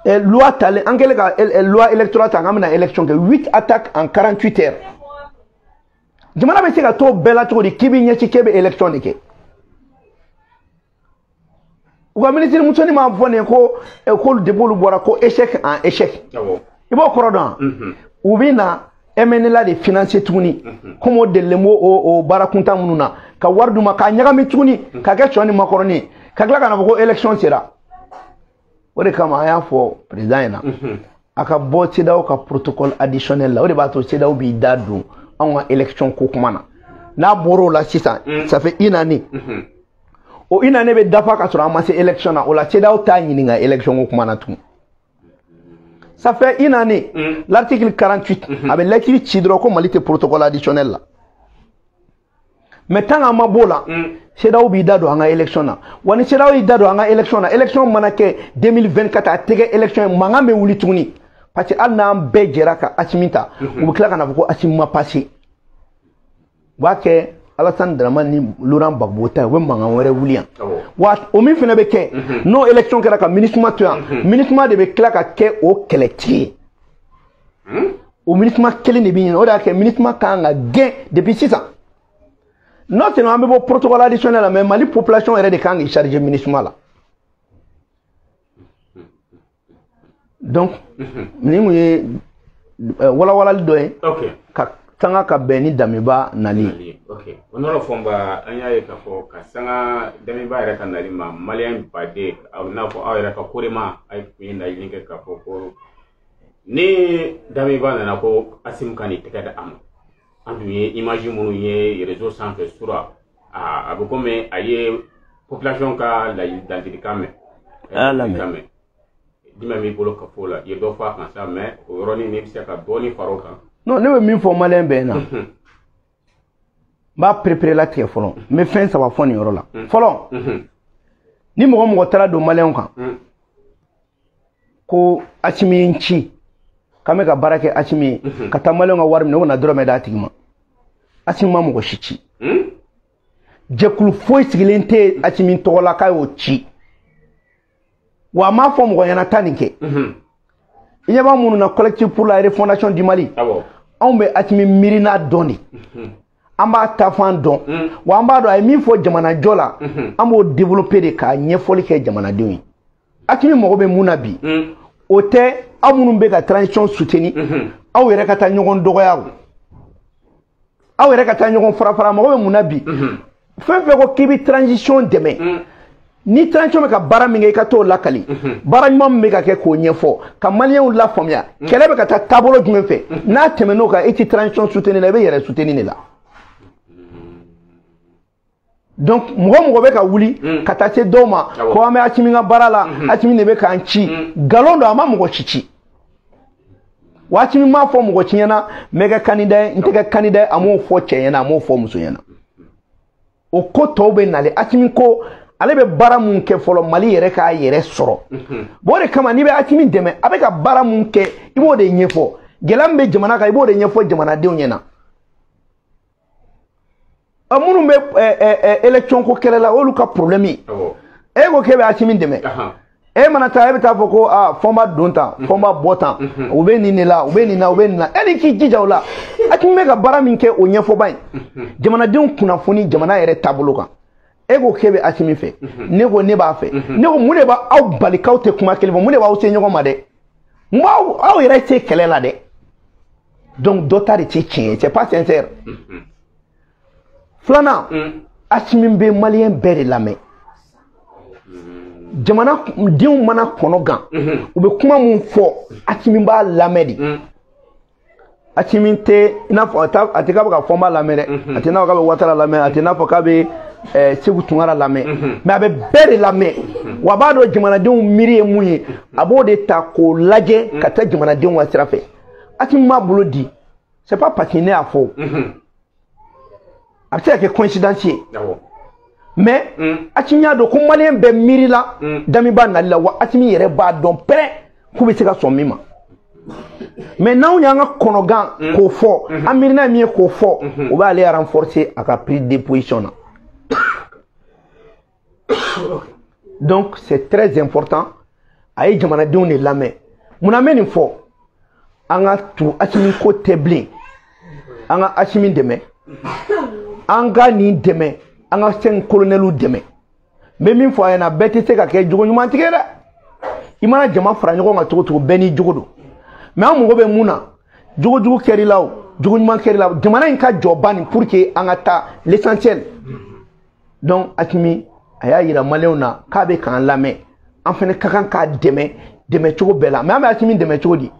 Loi talen, an kɛlen ka loi électorale ta, an bɛna élection kɛ, huit attaques en 48 heures. Jamana bɛ se ka t'o bɛɛ la cogo di k'i b'i ɲɛsin k'e bɛ élection de kɛ? U ka minisiri musonin m'a fɔ nin ye ko depuis olu bɔra ko échec en échec. I b'o kɔrɔ dɔn wa? U bɛ na MNLA de financer tuguni, komi o delilen b'o o baara kuntan minnu na, ka wari d'u ma k'a ɲagami tuguni k'a kɛ sɔ ni makɔrɔni ye, ka tila ka na fɔ ko élection sera. O de kama an y'a fɔ président ɲɛna, a ka bɔ CEDEAO ka protocole additionnel la. O de b'a to CEDEAO b'i da don anw ka élection ko kuma na. N'a bɔr'o la sisan, ça fait une année, o une année bɛ dafa ka sɔrɔ an ma se élection na. O la CEDEAO t'a ɲininka élection ko kuma na tugun. Ça fait une année, l'article 48, a bɛ lettre ci dɔrɔn ko Mali tɛ protocole additionnel la. Mais tant qu'an ma b'o la, CEDEAO b'i da don an ka élection na. Wa ni CEDEAO y'i da don an ka élection na, élection mana kɛ 2024, a tɛ kɛ élection ye, mankan bɛ wuli tuguni. Parce que hali n'an bɛɛ jɛra ka Assimi ta, u bɛ tila ka na fɔ ko Assimi ma passé. U b'a kɛ Alassane Dramane ni Laurent Gbagbo ta ye, u bɛ mankan wɛrɛ wuli yan. Wa o min fana bɛ kɛ, n'o élection kɛra ka MINUSMA to yan, MINUSMA de bɛ tila ka kɛ o kɛlɛtigi ye. O MINUSMA kelen de bɛ ɲini. O de y'a kɛ MINUSMA kan ka gɛn depuis sisan. Non seulement an bɛ bɔ protocole additionnel la, mais Mali population yɛrɛ de kan k'i charger MINUSMA la. Donc nin kun ye walawalali dɔ ye ka sanga ka bɛn ni Damiba nali. Ok, honorable Fɔnba, an y'a ye k'a fɔ ka sanga Damiba yɛrɛ ka nali ma, maliyɛn baden, a n'a fɔ aw yɛrɛ ka korema, a ye kun ye laɲini kɛ k'a fɔ ko ni Damiba nana, ko Assimi ka n'i tɛgɛ di a ma. An dun ye image minnu ye réseau sanfɛ sura, a bɛ komi a ye population ka ladilikan mɛn. A y'a lamɛn. Jumɛn b'i bolo ka fɔ o la? I ye dɔ fɔ a kan sa, mais o yɔrɔnin n'i bɛ se ka dɔɔnin fara o kan. Non, ne bɛ min fɔ maliyɛn bɛɛ na, n b'a perepere latigɛ fɔlɔ. N bɛ fɛn saba fɔ nin yɔrɔ la. Fɔlɔ, ni mɔgɔ mɔgɔ taara don maliyɛnw kan ko Assimi ye n ci, k'an bɛ ka baara kɛ Assimi ye, ka taa maliyɛnw ka wari minɛ, o kana dɔrɔmɛ d'a tigi ma. Assimi ma mɔgɔ si ci. Jɛkulu foyi sigilen tɛ Assimi tɔgɔ la k'a y'o ci. Wa a m'a fɔ mɔgɔ ɲɛna taa nin kɛ. I ɲɛ b'a minnu na, Collectif pour la refondation du Mali, anw bɛ Assimi miirina dɔn de, an b'a taafan dɔn, wa an b'a dɔn a ye min fɔ jamanajɔ la, an b'o développer de k'a ɲɛfɔli kɛ jamanadenw ye. Assimi mago bɛ mun na bi? O tɛ aw minnu bɛ ka transition soutenir, aw yɛrɛ ka taa ɲɔgɔn dɔgɔya o, aw yɛrɛ ka taa ɲɔgɔn fara fara. Mago bɛ mun na bi? Fɛn fɛn ko k'i bɛ transition dɛmɛ, ni transition bɛ ka baara min kɛ, i ka t'o lakali, baara ɲuman min bɛ ka kɛ, k'o ɲɛfɔ ka maliyɛnw lafaamuya, kɛlɛ bɛ ka taa taabolo jumɛn fɛ. N'a tɛmɛn'o kan, e ti transition soutenir la, i bɛ yɛrɛ soutenir de la. Donc mɔgɔ mɔgɔ bɛ ka wuli ka taa se dɔw ma ko an bɛ Assimi ka baara la, Assimi de bɛ k'an ci, nkalon don. A ma mɔgɔ si ci. Wa Assimi m'a fɔ mɔgɔ ci ɲɛna n bɛ kɛ candidat ye, n tɛ kɛ candidat ye. A m'o fɔ cɛ ɲɛna, a m'o fɔ muso ɲɛna. O ko tɔw bɛ nalen. Assimi ko ale bɛ baara mun kɛ fɔlɔ, Mali yɛrɛ k'a yɛrɛ sɔrɔ. Bon, o de kama n'i bɛ Assimi dɛmɛ, a bɛ ka baara mun kɛ, i b'o de ɲɛfɔ. Gɛlɛya min bɛ jamana kan, i b'o de ɲɛfɔ jamanadenw ɲɛna. Minnu bɛ élection ko kɛlɛ la, olu ka problème ye. E ko k'e bɛ Assimi dɛmɛ, e mana taa, e bɛ taa fɔ ko aa, Fɔnba don tan, Fɔnba bɔ tan, u bɛ nin de la, u bɛ nin na, u bɛ nin na. E ni k'i jija o la. Assimi bɛ ka baara min kɛ, o ɲɛfɔba in, jamanadenw kunnafoni jamana yɛrɛ taabolo kan. E ko k'e bɛ Assimi fɛ, ne ko ne b'a fɛ. Ne ko mun de b'aw bali k'aw tɛ kuma kelen fɔ? Mun de b'aw se ɲɔgɔn ma dɛ? Mun b'aw aw yɛrɛ se kɛlɛ la dɛ? Donc dɔ ta de tɛ tiɲɛ ye, c'est pas sincère. Filanan, Assimi bɛ maliyɛn bɛɛ de lamɛn. Jamana denw mana kɔnɔ gan, u bɛ kuma mun fɔ, Assimi b'a lamɛn de. Assimi tɛ i n'a fɔ a tɛ k'a bɛ ka Fɔnba lamɛn dɛ, a tɛ n'a fɔ k'a bɛ Ouattara lamɛn, a tɛ n'a fɔ k'a bɛ Sékou Tounkara lamɛn, mais a bɛ bɛɛ de lamɛn. Wa a b'a dɔn jamanadenw miiri ye mun ye, a b'o de ta k'o lajɛ ka taa jamanadenw ka sira fɛ. Assimi m'a bolo di, c'est pas parce que ne y'a fɔ, a bɛ se ka kɛ coïncidence ye, mais Assimi y'a dɔn ko maliyɛn bɛɛ miiri la Damiba nali la. Wa Assimi yɛrɛ b'a dɔn pɛrɛ k'u bɛ se ka sɔn min ma. Mais n'anw y'an ka kɔnɔgan k'o fɔ, an miirina ye min ye k'o fɔ, o b'ale renforcer a ka prise de position na. Donc c'est très important, a ye jamanadenw de lamɛn. Munna an bɛ nin fɔ? An ka tugu Assimi ko tɛ bilen, an ka Assimi dɛmɛ, an ka nin dɛmɛ, an ka cinq colonels dɛmɛ. N bɛ min fɔ a ɲɛna, bɛɛ tɛ se ka kɛ jogo ɲumantigi ye dɛ. I mana jama fara ɲɔgɔn kan cogo cogo, bɛɛ n'i jogo don. Mais an mago bɛ mun na? Jogo jugu kɛr'i la o, jogo ɲuman kɛr'i la, jamana in ka jɔ ba nin pour que an ka taa l'essentiel. Donc Assimi a y'a yira maliyɛnw na k'a bɛ k'an lamɛn, an fana ka kan k'a dɛmɛ dɛmɛ cogo bɛɛ la. Mais an bɛ Assimi dɛmɛ cogo di?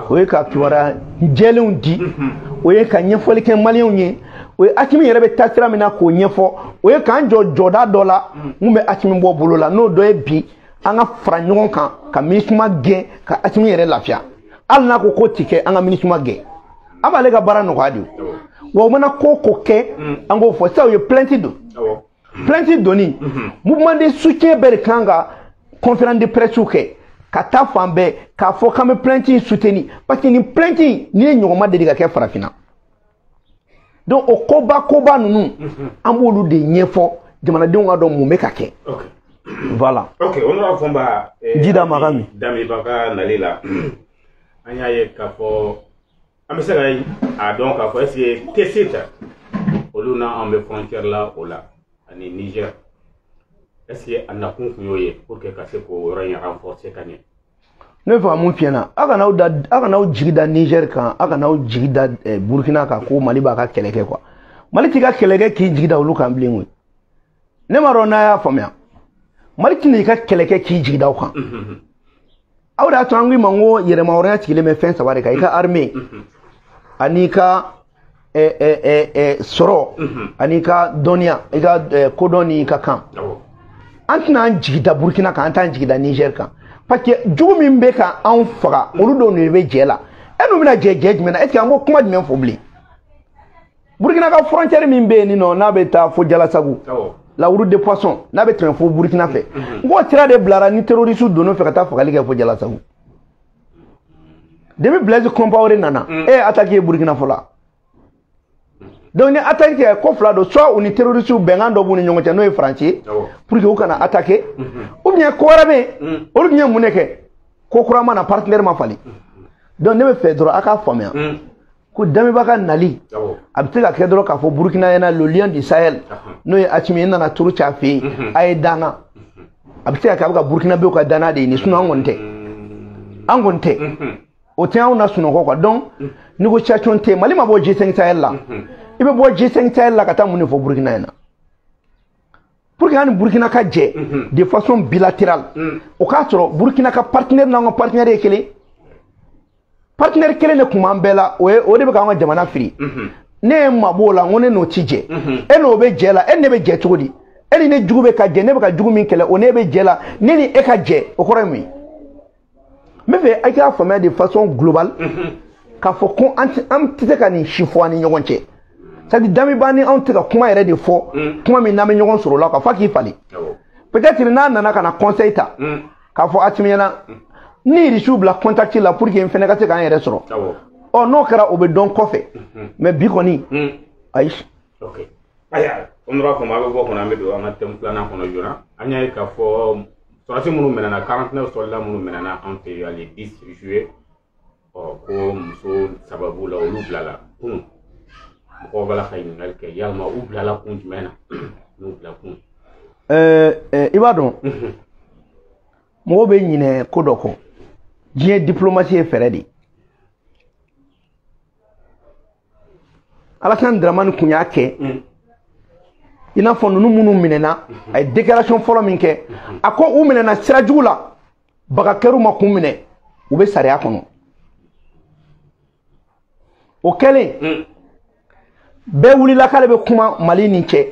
O ye ka kibaruya jɛlenw di, o ye ka ɲɛfɔli kɛ maliyɛnw ye, o ye Assimi yɛrɛ bɛ taa sira min na k'o ɲɛfɔ, o ye k'an jɔ jɔda dɔ la mun bɛ Assimi bɔ bolo la, n'o dɔ ye bi an ka fara ɲɔgɔn kan ka MINUSMA gɛn, ka Assimi yɛrɛ lafiya. Hali n'a ko k'o ti kɛ, an ka MINUSMA gɛn, an b'ale ka baara nɔgɔya de. Wa u mana ko ko kɛ, an k'o fɔ sisan, u ye plainte don. Plainte donni, mouvement de soutien bɛɛ de kan ka conférence de presse kɛ ka taa fan bɛɛ k'a fɔ k'an bɛ plainte in soutenir, parce que nin plainte in ni ye ɲɔgɔn ma deli ka kɛ farafinna. Donc o koba koba ninnu, an b'olu de ɲɛfɔ jamanadenw ka dɔn mun bɛ ka kɛ. Voilà. Ok, honorable Fɔnba. Ji d'a ma ka min. Damiba ka nali la, an y'a ye k'a fɔ an bɛ se ka a dɔn k'a fɔ est ce que Tessit olu n'an bɛ frontière la o la ani Niger, est ce que a nakun kun y'o ye pour que ka se k'o yɔrɔ in renforcer ka ɲɛ? Ne bɛ fɛ ka mun f'i ɲɛna, aw kana aw da, aw kana aw jigi da Niger kan, aw kana aw jigi da Burkina kan ko Mali b'a ka kɛlɛ kɛ quoi. Mali t'i ka kɛlɛ kɛ k'i jigi da olu kan bilen koyi. Ne m'a dɔn n'a y'a faamuya. Mali tɛna i ka kɛlɛ kɛ k'i jigi da o kan. Aw de y'a to an ko i ma n ko yɛrɛmahɔrɔnya sigilen bɛ fɛn saba de kan: i ka armée, ani i ka sɔrɔ, ani i ka dɔnniya, i ka kodɔn ni i ka kan. An tɛna an jigi da Burkina kan, an t'an jigi da Niger kan, parce que jugu min bɛ ka anw faga, olu dɔw de bɛ jɛ la. E n'u bɛna jɛ jɛ jumɛn na? Est ce que an b'o kuma jumɛn fɔ bilen? Burkina ka frontière min bɛ yen nɔ, n'a bɛ taa fo Jalasagu, la route des poissons, n'a bɛ tɛmɛ fo Burkina fɛ, n k'o sira de bilara ni terroriste donn'o fɛ ka taa fagali kɛ fo Jalasagu. Depuis Blaise Compaoré nana, e ye attaque ye Burkina fɔlɔ. Donc ni attaque kɛ, ko fila don: soit u ni terroriste bɛnkan dɔ b'u ni ɲɔgɔn cɛ, n'o ye Faransi ye, pour que u kana attaquer, ou bien ko wɛrɛ bɛ yen. Olu tun ye mun de kɛ? Ko kura ma na, partenaire ma falen. Donc ne bɛ fɛ dɔrɔn a k'a faamuya ko Damiba ka nali, a bɛ se ka kɛ dɔrɔn k'a fɔ Burkina ɲɛna, le lion du Sahel, n'o ye Assimi ye, nana turu cɛ a fɛ yen, a ye danna. A bɛ se ka kɛ a bɛ ka Burkinabéw ka danna de ɲini, sinon an kɔni tɛ, an kɔni tɛ, o tɛ anw na sunɔgɔ quoi. Donc négociation tɛ yen. Mali ma bɔ G5 Sahel la. I bɛ bɔ G5 Sahel la ka taa mun de fɔ Burkina ɲɛna? Pour que an ni Burkina ka jɛ de façon bilatérale, o k'a sɔrɔ Burkina ka partenaire n'an ka partenaire ye kelen, partenaire kelen de tun b'an bɛɛ la, o ye o de bɛ k'an ka jamana firi. Ne ye mabɔ o la, n ko ne n'o ti jɛ. E n'o bɛ jɛ la, e ni ne bɛ jɛ cogo di? E ni ne jugu bɛ ka jɛ, ne bɛ ka jugu min kɛlɛ, o ne bɛ jɛ la, ne ni e ka jɛ, o kɔrɔ ye mun ye? N bɛ fɛ a k'a faamuya de façon globale k'a fɔ ko an tɛ se ka nin si fɔ an ni ɲɔgɔn cɛ. C'est à dire Damiba ni anw tɛ ka kuma yɛrɛ de fɔ, kuma min n'an bɛ ɲɔgɔn sɔrɔ o la quoi, f'a k'i falen. Peut-être n'a nana ka na conseil ta k'a fɔ Assimi ɲɛna, ni irisiw bila contact la pour que n fɛnɛ ka se k'an yɛrɛ sɔrɔ. Ɔ n'o kɛra, o bɛ dɔn kɔfɛ, mais bi kɔni, ayi. Ok, ayiwa, honorable Fama, an bɛ bɔ kɔnɔ, an bɛ don an ka thème filanan kɔnɔ joona. An y'a ye k'a fɔ sɔrɔdasi minnu minɛna, 49 soldats minnu minɛna an fɛ yen le 10 juillet, ɔ ko muso saba b'u la, olu bilala kunun. Mɔgɔw b'a la ka ɲininkali kɛ, yalima u bilala kun jumɛn na n'u bila kun? I b'a dɔn, mɔgɔw bɛ ɲinɛ ko dɔ kɔ. Diɲɛ diplomatie ye fɛɛrɛ de ye. Alassane Dramane kun y'a kɛ i n'a fɔ ninnu minnu minɛna, a ye déclaration fɔlɔ min kɛ, a ko u minɛna sira jugu la, baga kɛr'u ma k'u minɛ, u bɛ sariya kɔnɔ. O kɛlen, bɛɛ wulila k'ale bɛ kuma Mali ni cɛ.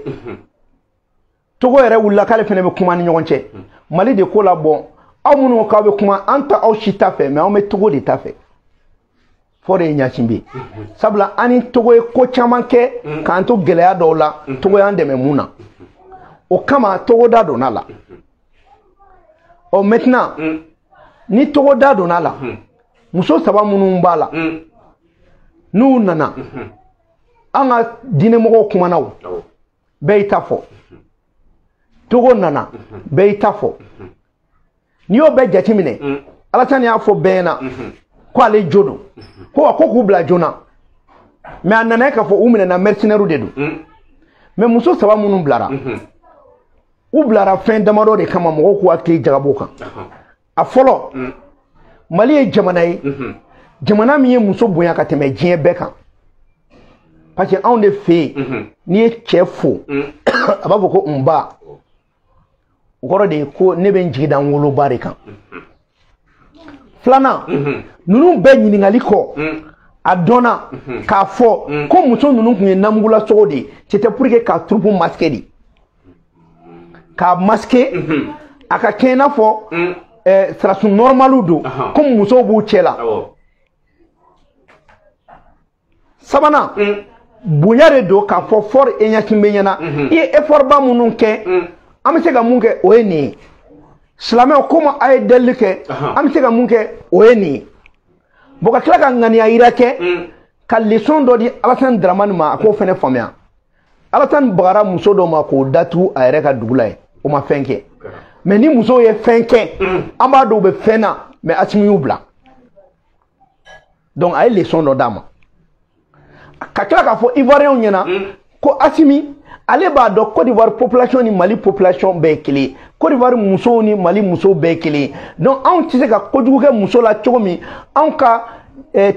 Togo yɛrɛ wulila k'ale fana bɛ kuma ni ɲɔgɔn cɛ. Mali de ko la bɔn, aw minnu ko k'aw bɛ kuma, an ta aw si ta fɛ, mais anw bɛ Togo de ta fɛ. Fɔ de ye ɲasin bɛ, sabula an ni Togo ye ko caman kɛ k'an to gɛlɛya dɔw la, Togo y'an dɛmɛ mun na, o kama Togo da donna la. Ɔ maintenant, ni Togo da donna la, muso saba minnu b'a la, n'u nana, an ka diinɛmɔgɔw kumana, o bɛɛ y'i ta fɔ. Togo nana, bɛɛ y'i ta fɔ. N'i y'o bɛɛ jateminɛ, Alassane y'a fɔ bɛɛ ɲɛna ko ale jo don, ko wa ko k'u bila joona, mais a nana ye k'a fɔ u minɛna, mercenaires de don. Mais muso saba minnu bilara, u bilara fɛn damadɔ de kama, mɔgɔw k'u hakili jagabɔ kan. A fɔlɔ, Mali ye jamana ye, jamana min ye muso bonya ka tɛmɛ diɲɛ bɛɛ kan, parce que anw de fɛ yen, n'i ye cɛ fo, a b'a fɔ ko n ba, o kɔrɔ de ye ko ne bɛ n jigi da n woloba de kan. Filanan, ninnu bɛɛ ɲininkali kɔ, a dɔnna k'a fɔ ko muso ninnu tun ye namugulasogo de ye. C'était pour que ka troupe masquer de, k'a masquer, a ka kɛ i n'a fɔ sarasu normalu don, komi musow b'u cɛ la. Sabanan, bonya de don k'a fɔ Faure Gnassingbé ɲɛna, i ye effort ba minnu kɛ, an bɛ se ka mun kɛ, o ye nin ye. Silamɛw, komi a ye delili kɛ, an bɛ se ka mun kɛ, o ye nin ye. Bon, ka tila ka ŋaniya yira kɛ ka leçon dɔ di Alassane Dramane ma, a k'o fɛnɛ faamuya. Alassane bagara muso dɔ ma k'o datugu a yɛrɛ ka dugu la yen, o ma fɛn kɛ. Mais ni musow ye fɛn kɛ, an b'a dɔn u bɛ fɛn na, mais Assimi y'u bila. Donc a ye leçon dɔ d'a ma. Ka tila k'a fɔ Ivoiriyɛnw ɲɛna ko Assimi ale b'a dɔn Côte d'Ivoire population ni Mali population bɛɛ ye kelen ye. Côte d'Ivoire musow ni Mali musow bɛɛ ye kelen ye. Donc anw tɛ se ka kojugu kɛ muso la cogo min, anw ka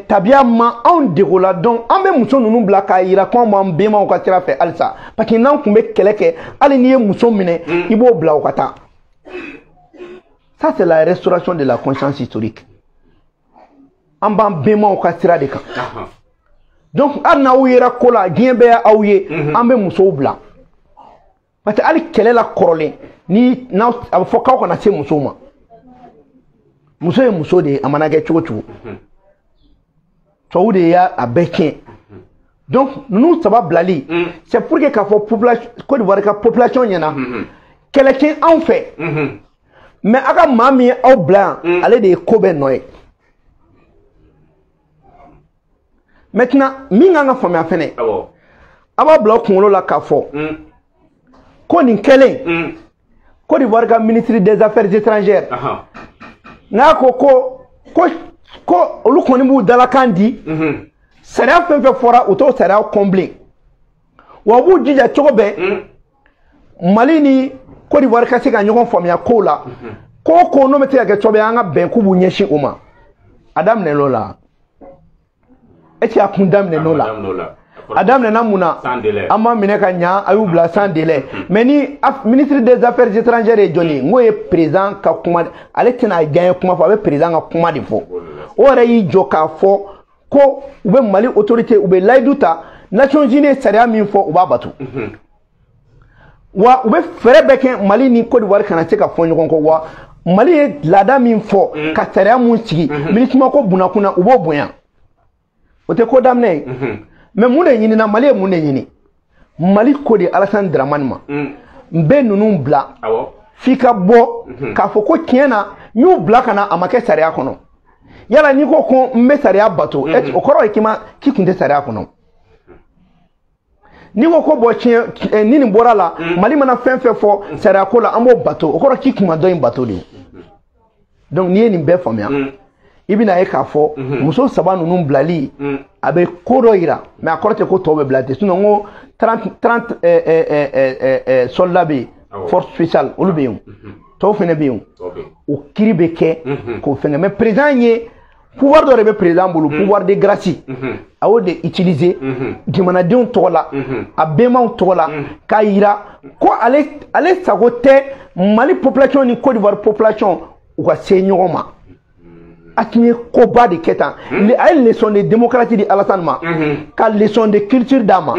tabiya ma anw dego la. Donc an bɛ muso ninnu bila k'a yira k'anw b'an bɛnbaw ka sira fɛ halisa, parce que n'an tun bɛ kɛlɛ kɛ, hali n'i ye muso minɛ, i b'o bila o ka taa. Ça, c'est la restauration de la conscience historique. An b'an bɛnbaw ka sira de kan. Donc hali n'aw yera ko la, diɲɛ bɛɛ y'aw ye, an bɛ musow bila, parce que hali kɛlɛ la kɔrɔlen ni n'aw a bɛ fɔ k'aw kana se musow ma. Muso ye muso de ye, a mana kɛ cogo cogo, tubabu de y'a a bɛɛ tiɲɛ. Donc ninnu saba bilali, c'est pour que k'a fɔ population Côte d'Ivoire ka population ɲɛna, kɛlɛ tɛ anw fɛ, mais a ka maa min ye aw bila yan, ale de ye ko bɛɛ nɔ ye. Maintenant, min kan ka faamuya fɛnɛ, a b'a bila aw kunkolo la k'a fɔ ko nin kɛlen, Côte d'Ivoire ka ministre des Affaires étrangères n'a ko ko olu kɔni b'u dalakan di, sariya fɛn fɛn fɔra, u t'o sariya combler, wa u b'u jija cogo bɛɛ Mali ni Côte d'Ivoire ka se ka ɲɔgɔn faamuya kow la. Ko o ko n'o bɛ se ka kɛ cogo bɛɛ, an ka bɛn k'u b'u ɲɛsin o ma. A daminɛ l'o la, est-ce que a kun daminɛ n'o la? A daminɛna mun na? An m'a minɛ ka ɲa, a y'u bila sans délai. Mais ni ministre des Affaires étrangères ye jɔnni ye, n k'o ye président ka kuma, ale tɛna diya kuma fɔ, a bɛ président ka kuma de fɔ. O yɛrɛ y'i jɔ k'a fɔ ko u bɛ Mali autorité, u bɛ layidu ta, Nations Unies ye sariya min fɔ, u b'a bato, wa u bɛ fɛɛrɛ bɛɛ kɛ Mali ni Côte d'Ivoire kana se ka fɔ ɲɔgɔn kɔ. Wa Mali ye laada min fɔ ka sariya mun sigi, MINUSMA ko bunakun u b'o bonya. O tɛ ko daminɛ ye. Mais mun de ɲinina? Mali ye mun de ɲini? Mali ko de Alassane Dramane ma, n bɛ ninnu bila f'i ka bɔ k'a fɔ ko tiɲɛ na n y'u bila ka na, a ma kɛ sariya kɔnɔ. Yala n'i ko ko n bɛ sariya bato, o kɔrɔ ye k'i kun tɛ sariya kɔnɔ. N'i ko ko bɔn tiɲɛ ni nin bɔra la, Mali mana fɛn fɛn fɔ sariya ko la, an b'o bato, o kɔrɔ k'i kun ma dɔ in bato de. Donc n'i ye nin bɛɛ faamuya, i bɛna ye k'a fɔ muso saba ninnu bilali a bɛ ko dɔ yira, mais a kɔrɔ tɛ ko tɔw bɛ bila ten. Sinon n ko 30 soldats bɛ yen, force spéciale olu bɛ yen, tɔw fana bɛ yen, o kiiri bɛ kɛ k'o fɛngɛ. Mais président ye pouvoir dɔ de bɛ président bolo, pouvoir de grâce, a y'o de utiliser jamanadenw tɔgɔ la, a bɛnbaw tɔgɔ la, k'a yira ko ale sago tɛ Mali population ni Côte d'Ivoire population u ka se ɲɔgɔn ma. A tun ye koba de kɛ tan. A ye leçon de démocratie di Alassane ma, ka leçon de culture d'a ma,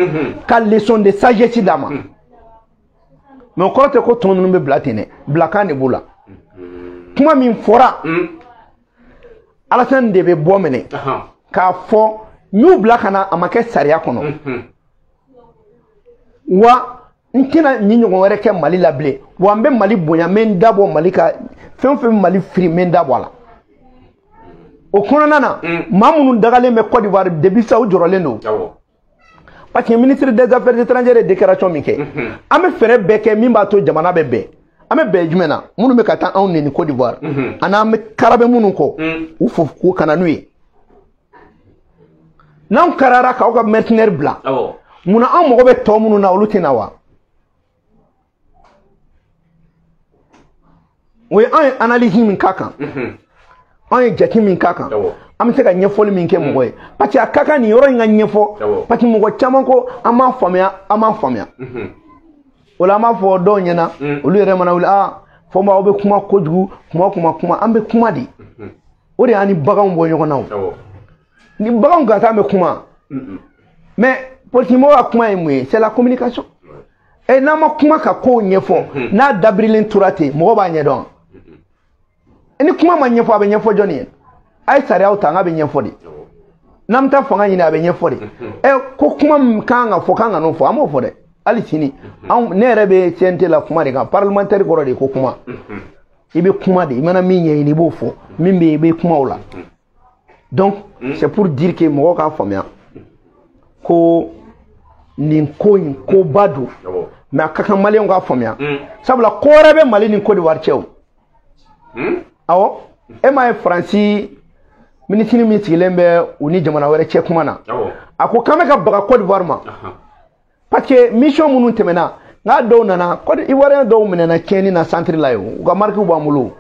ka leçon de sagesse d'a ma. Mais o kɔrɔ tɛ ko tɔn ninnu bɛ bila ten dɛ, bilakan de b'u la. Kuma min fɔra, Alassane de bɛ bɔ minɛ k'a fɔ n y'u bila ka na, a ma kɛ sariya kɔnɔ, wa n tɛna nin ɲɔgɔn wɛrɛ kɛ Mali la bilen, wa n bɛ Mali bonya, n bɛ n da bɔ Mali ka fɛn o fɛn bɛ Mali firi, n bɛ n da bɔ a la. O kɔnɔna na, maa minnu dagalen bɛ Côte d'Ivoire depuis sa, u jɔrɔlen don, parce que ministre des Affaires étrangères ye déclaration min kɛ, an bɛ fɛɛrɛ bɛɛ kɛ min b'a to jamana bɛ bɛn. An bɛ bɛn jumɛn na? Minnu bɛ ka taa anw neni Côte d'Ivoire, ani an bɛ karabɛ minnu kɔ, u fo k'u kana n'u ye. N'anw karara k'aw ka mercenaire bila, munna an mago bɛ tɔ minnu na, olu tɛ na wa? O ye an ye analyse min k'a kan, an ye jate min k'a kan, an bɛ se ka ɲɛfɔli min kɛ mɔgɔ ye, parce que a ka kan nin yɔrɔ in ka ɲɛfɔ, parce que mɔgɔ caman ko an m'a faamuya, an m'a faamuya. O la an b'a fɔ dɔw ɲɛna, olu yɛrɛ mana wuli, aa fɔ aw bɛ kuma kojugu, kuma, an bɛ kuma de. O de y'an ni baganw bɔ ɲɔgɔn na. O ni baganw gansan bɛ kuma, mais politique mɔgɔw ka kuma ye mun ye? C'est la communication. Ɛ n'an ma kuma ka kow ɲɛfɔ, n'a dabirilen tora ten, mɔgɔ b'a ɲɛdɔn. Ni kuma ma ɲɛfɔ, a bɛ ɲɛfɔ jɔnni ye? A ye sariyaw ta, n k'a bɛ ɲɛfɔ de. N'an bɛ taa fanga ɲini, a bɛ ɲɛfɔ de. Ɛ ko kuma min kan ka fɔ, kan ka n'o fɔ, an b'o fɔ dɛ. Hali sini, anw ne yɛrɛ bɛ CNT la kuma de kan, parlementaire kɔrɔ de ko kuma. I bɛ kuma de, i mana min ɲɛɲini i b'o fɔ, min bɛ yen i bɛ kuma o la. Donc c'est pour dire que mɔgɔw k'a faamuya ko nin ko in koba don, mais a ka kan maliyɛnw k'a faamuya, sabula ko wɛrɛ bɛ Mali ni Côte d'Ivoire cɛ o. Awɔ, e m'a ye Faransi minisiri min sigilen bɛ u ni jamana wɛrɛ cɛ kuma na, a ko k'an bɛ ka baga Côte d'Ivoire ma, parce que mission minnu tɛmɛna, Nka dɔw nana Côte Ivoirien dɔw minɛna tiɲɛni na centre la yen, u ka marque b'an bolo.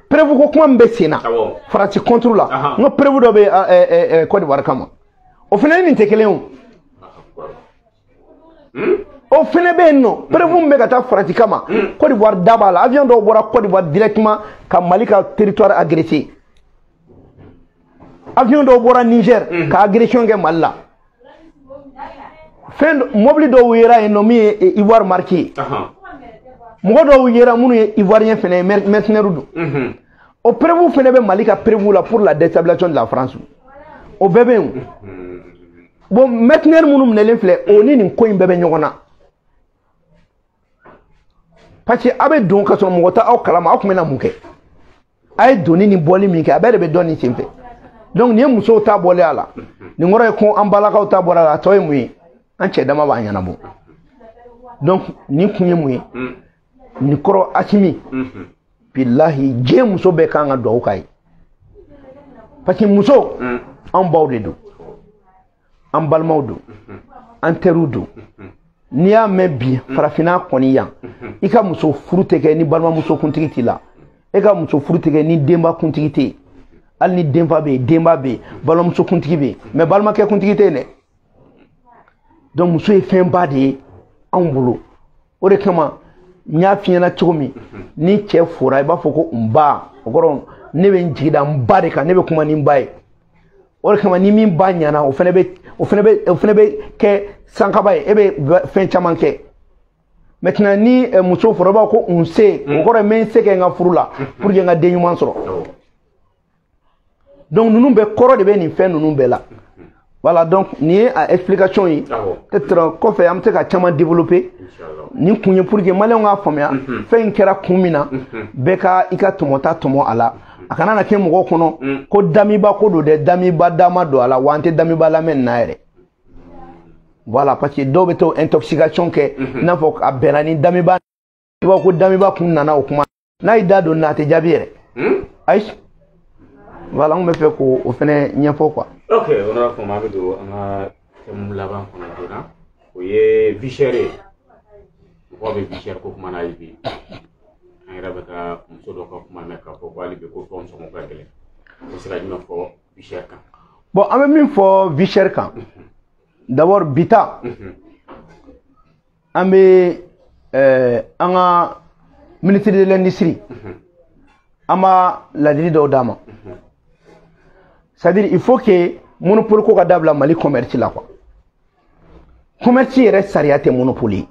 Preuve ko kuma min bɛ sen na Faransi contre la, n ko preuve dɔ bɛ Côte d'Ivoire kama, o fana ni nin tɛ kelen o. O fana bɛ yen nɔ, preuve min bɛ ka taa Faransi kama, Côte d'Ivoire da b'a la. Avion dɔw bɔra Côte d'Ivoire directement ka Mali ka territoire agressé. Avion dɔw bɔra Niger ka agression kɛ Mali la. Fɛn mobili dɔw yera yen nɔ min ye Ivoire marqué. Mɔgɔ dɔw yera minnu ye Ivoirien fana ye, mercenaires don. O preuve fana bɛ Mali ka preuve la pour la déstabilisation de la France. O bɛɛ bɛ yen. Bon, mercenaires minnu minɛlen filɛ, o ni nin ko in bɛɛ bɛ ɲɔgɔn na. Parce que a bɛ don ka sɔrɔ mɔgɔ tɛ aw kalama, aw tun bɛna mun kɛ? A ye donni ni bɔli min kɛ, a bɛɛ de bɛ dɔn nin sen fɛ. Donc nin ye musow ta bɔlen a la, nin kɔrɔ ye ko an balakaw ta bɔra a la, a tɔ ye mun ye? An cɛ dama b'a ɲɛnabɔ. Donc nin kun ye mun ye? Nin kɔrɔ Assimi, bilahi diɲɛ muso bɛɛ kan ka duwawu k'a ye. Parce que muso, an baw de don, an balimaw don, an teriw don. N'i y'a mɛn bi farafinna kɔni yan, i ka muso furu tɛ kɛ ni balimamuso kuntigi t'i la, e ka muso furu tɛ kɛ ni denba kuntigi tɛ yen. Hali ni denfa bɛ yen, denba bɛ yen, balimamuso kuntigi bɛ yen, mais balimakɛ kuntigi tɛ yen dɛ. Donc muso ye fɛnba de ye anw bolo. O de kama n y'a f'i ɲɛna cogo min, ni cɛ fora i b'a fɔ ko n ba, o kɔrɔ ne bɛ n jigi da n ba de kan, ne bɛ kuma ni n ba ye. O de kama ni min ba ɲɛna, o fana bɛ kɛ sankaba ye, e bɛ fɛn caman kɛ. Maintenant ni muso fɔra, i b'a fɔ ko n se, o kɔrɔ ye n bɛ n se kɛ n ka furu la pour que n ka den ɲuman sɔrɔ. Donc ninnu bɛɛ kɔrɔ de bɛ nin fɛn ninnu bɛɛ la. Voilà, donc nin ye a explication ye. Peut-être kɔfɛ an bɛ se ka caman développer. Nin kun ye pour que maliyɛnw k'a faamuya fɛn in kɛra kun min na, bɛɛ ka i ka tɔmɔta tɔmɔ a la. A kana na kɛ mɔgɔw kɔnɔ ko damiba ko don dɛ, damiba dama don a la, wa an tɛ damiba lamɛn nin na yɛrɛ. Voilà, parce que dɔw bɛ t'o intoxication kɛ, i n'a fɔ a bɛnna ni damiba, i b'a fɔ ko damiba kun nana o kuma, n'a y'i da don nin na a tɛ jaabi yɛrɛ. Ayi. Voilà, an bɛ fɛ k'o fɛnɛ ɲɛfɔ quoi. Ok, honorable Foma, an bɛ don an ka thème laban kɔnɔ joona, o ye vie chère ye. Mɔgɔw bɛ vie chère ko kuma na hali bi. An yɛrɛ bɛ ka muso dɔ ka kuma mɛn k'a fɔ ko hali bi ko fɛnw sɔngɔ ka gɛlɛn. O bɛ se ka jumɛn fɔ vie chère kan? Bon, an bɛ min fɔ vie chère kan, d'abord bi ta, an bɛ an ka ministre de l'industrie, an b'a ladili dɔw d'a ma. C'est-à-dire il faut que monopole ko ka dabila Mali commerce la quoi. Commerce yɛrɛ sariya tɛ monopole ye.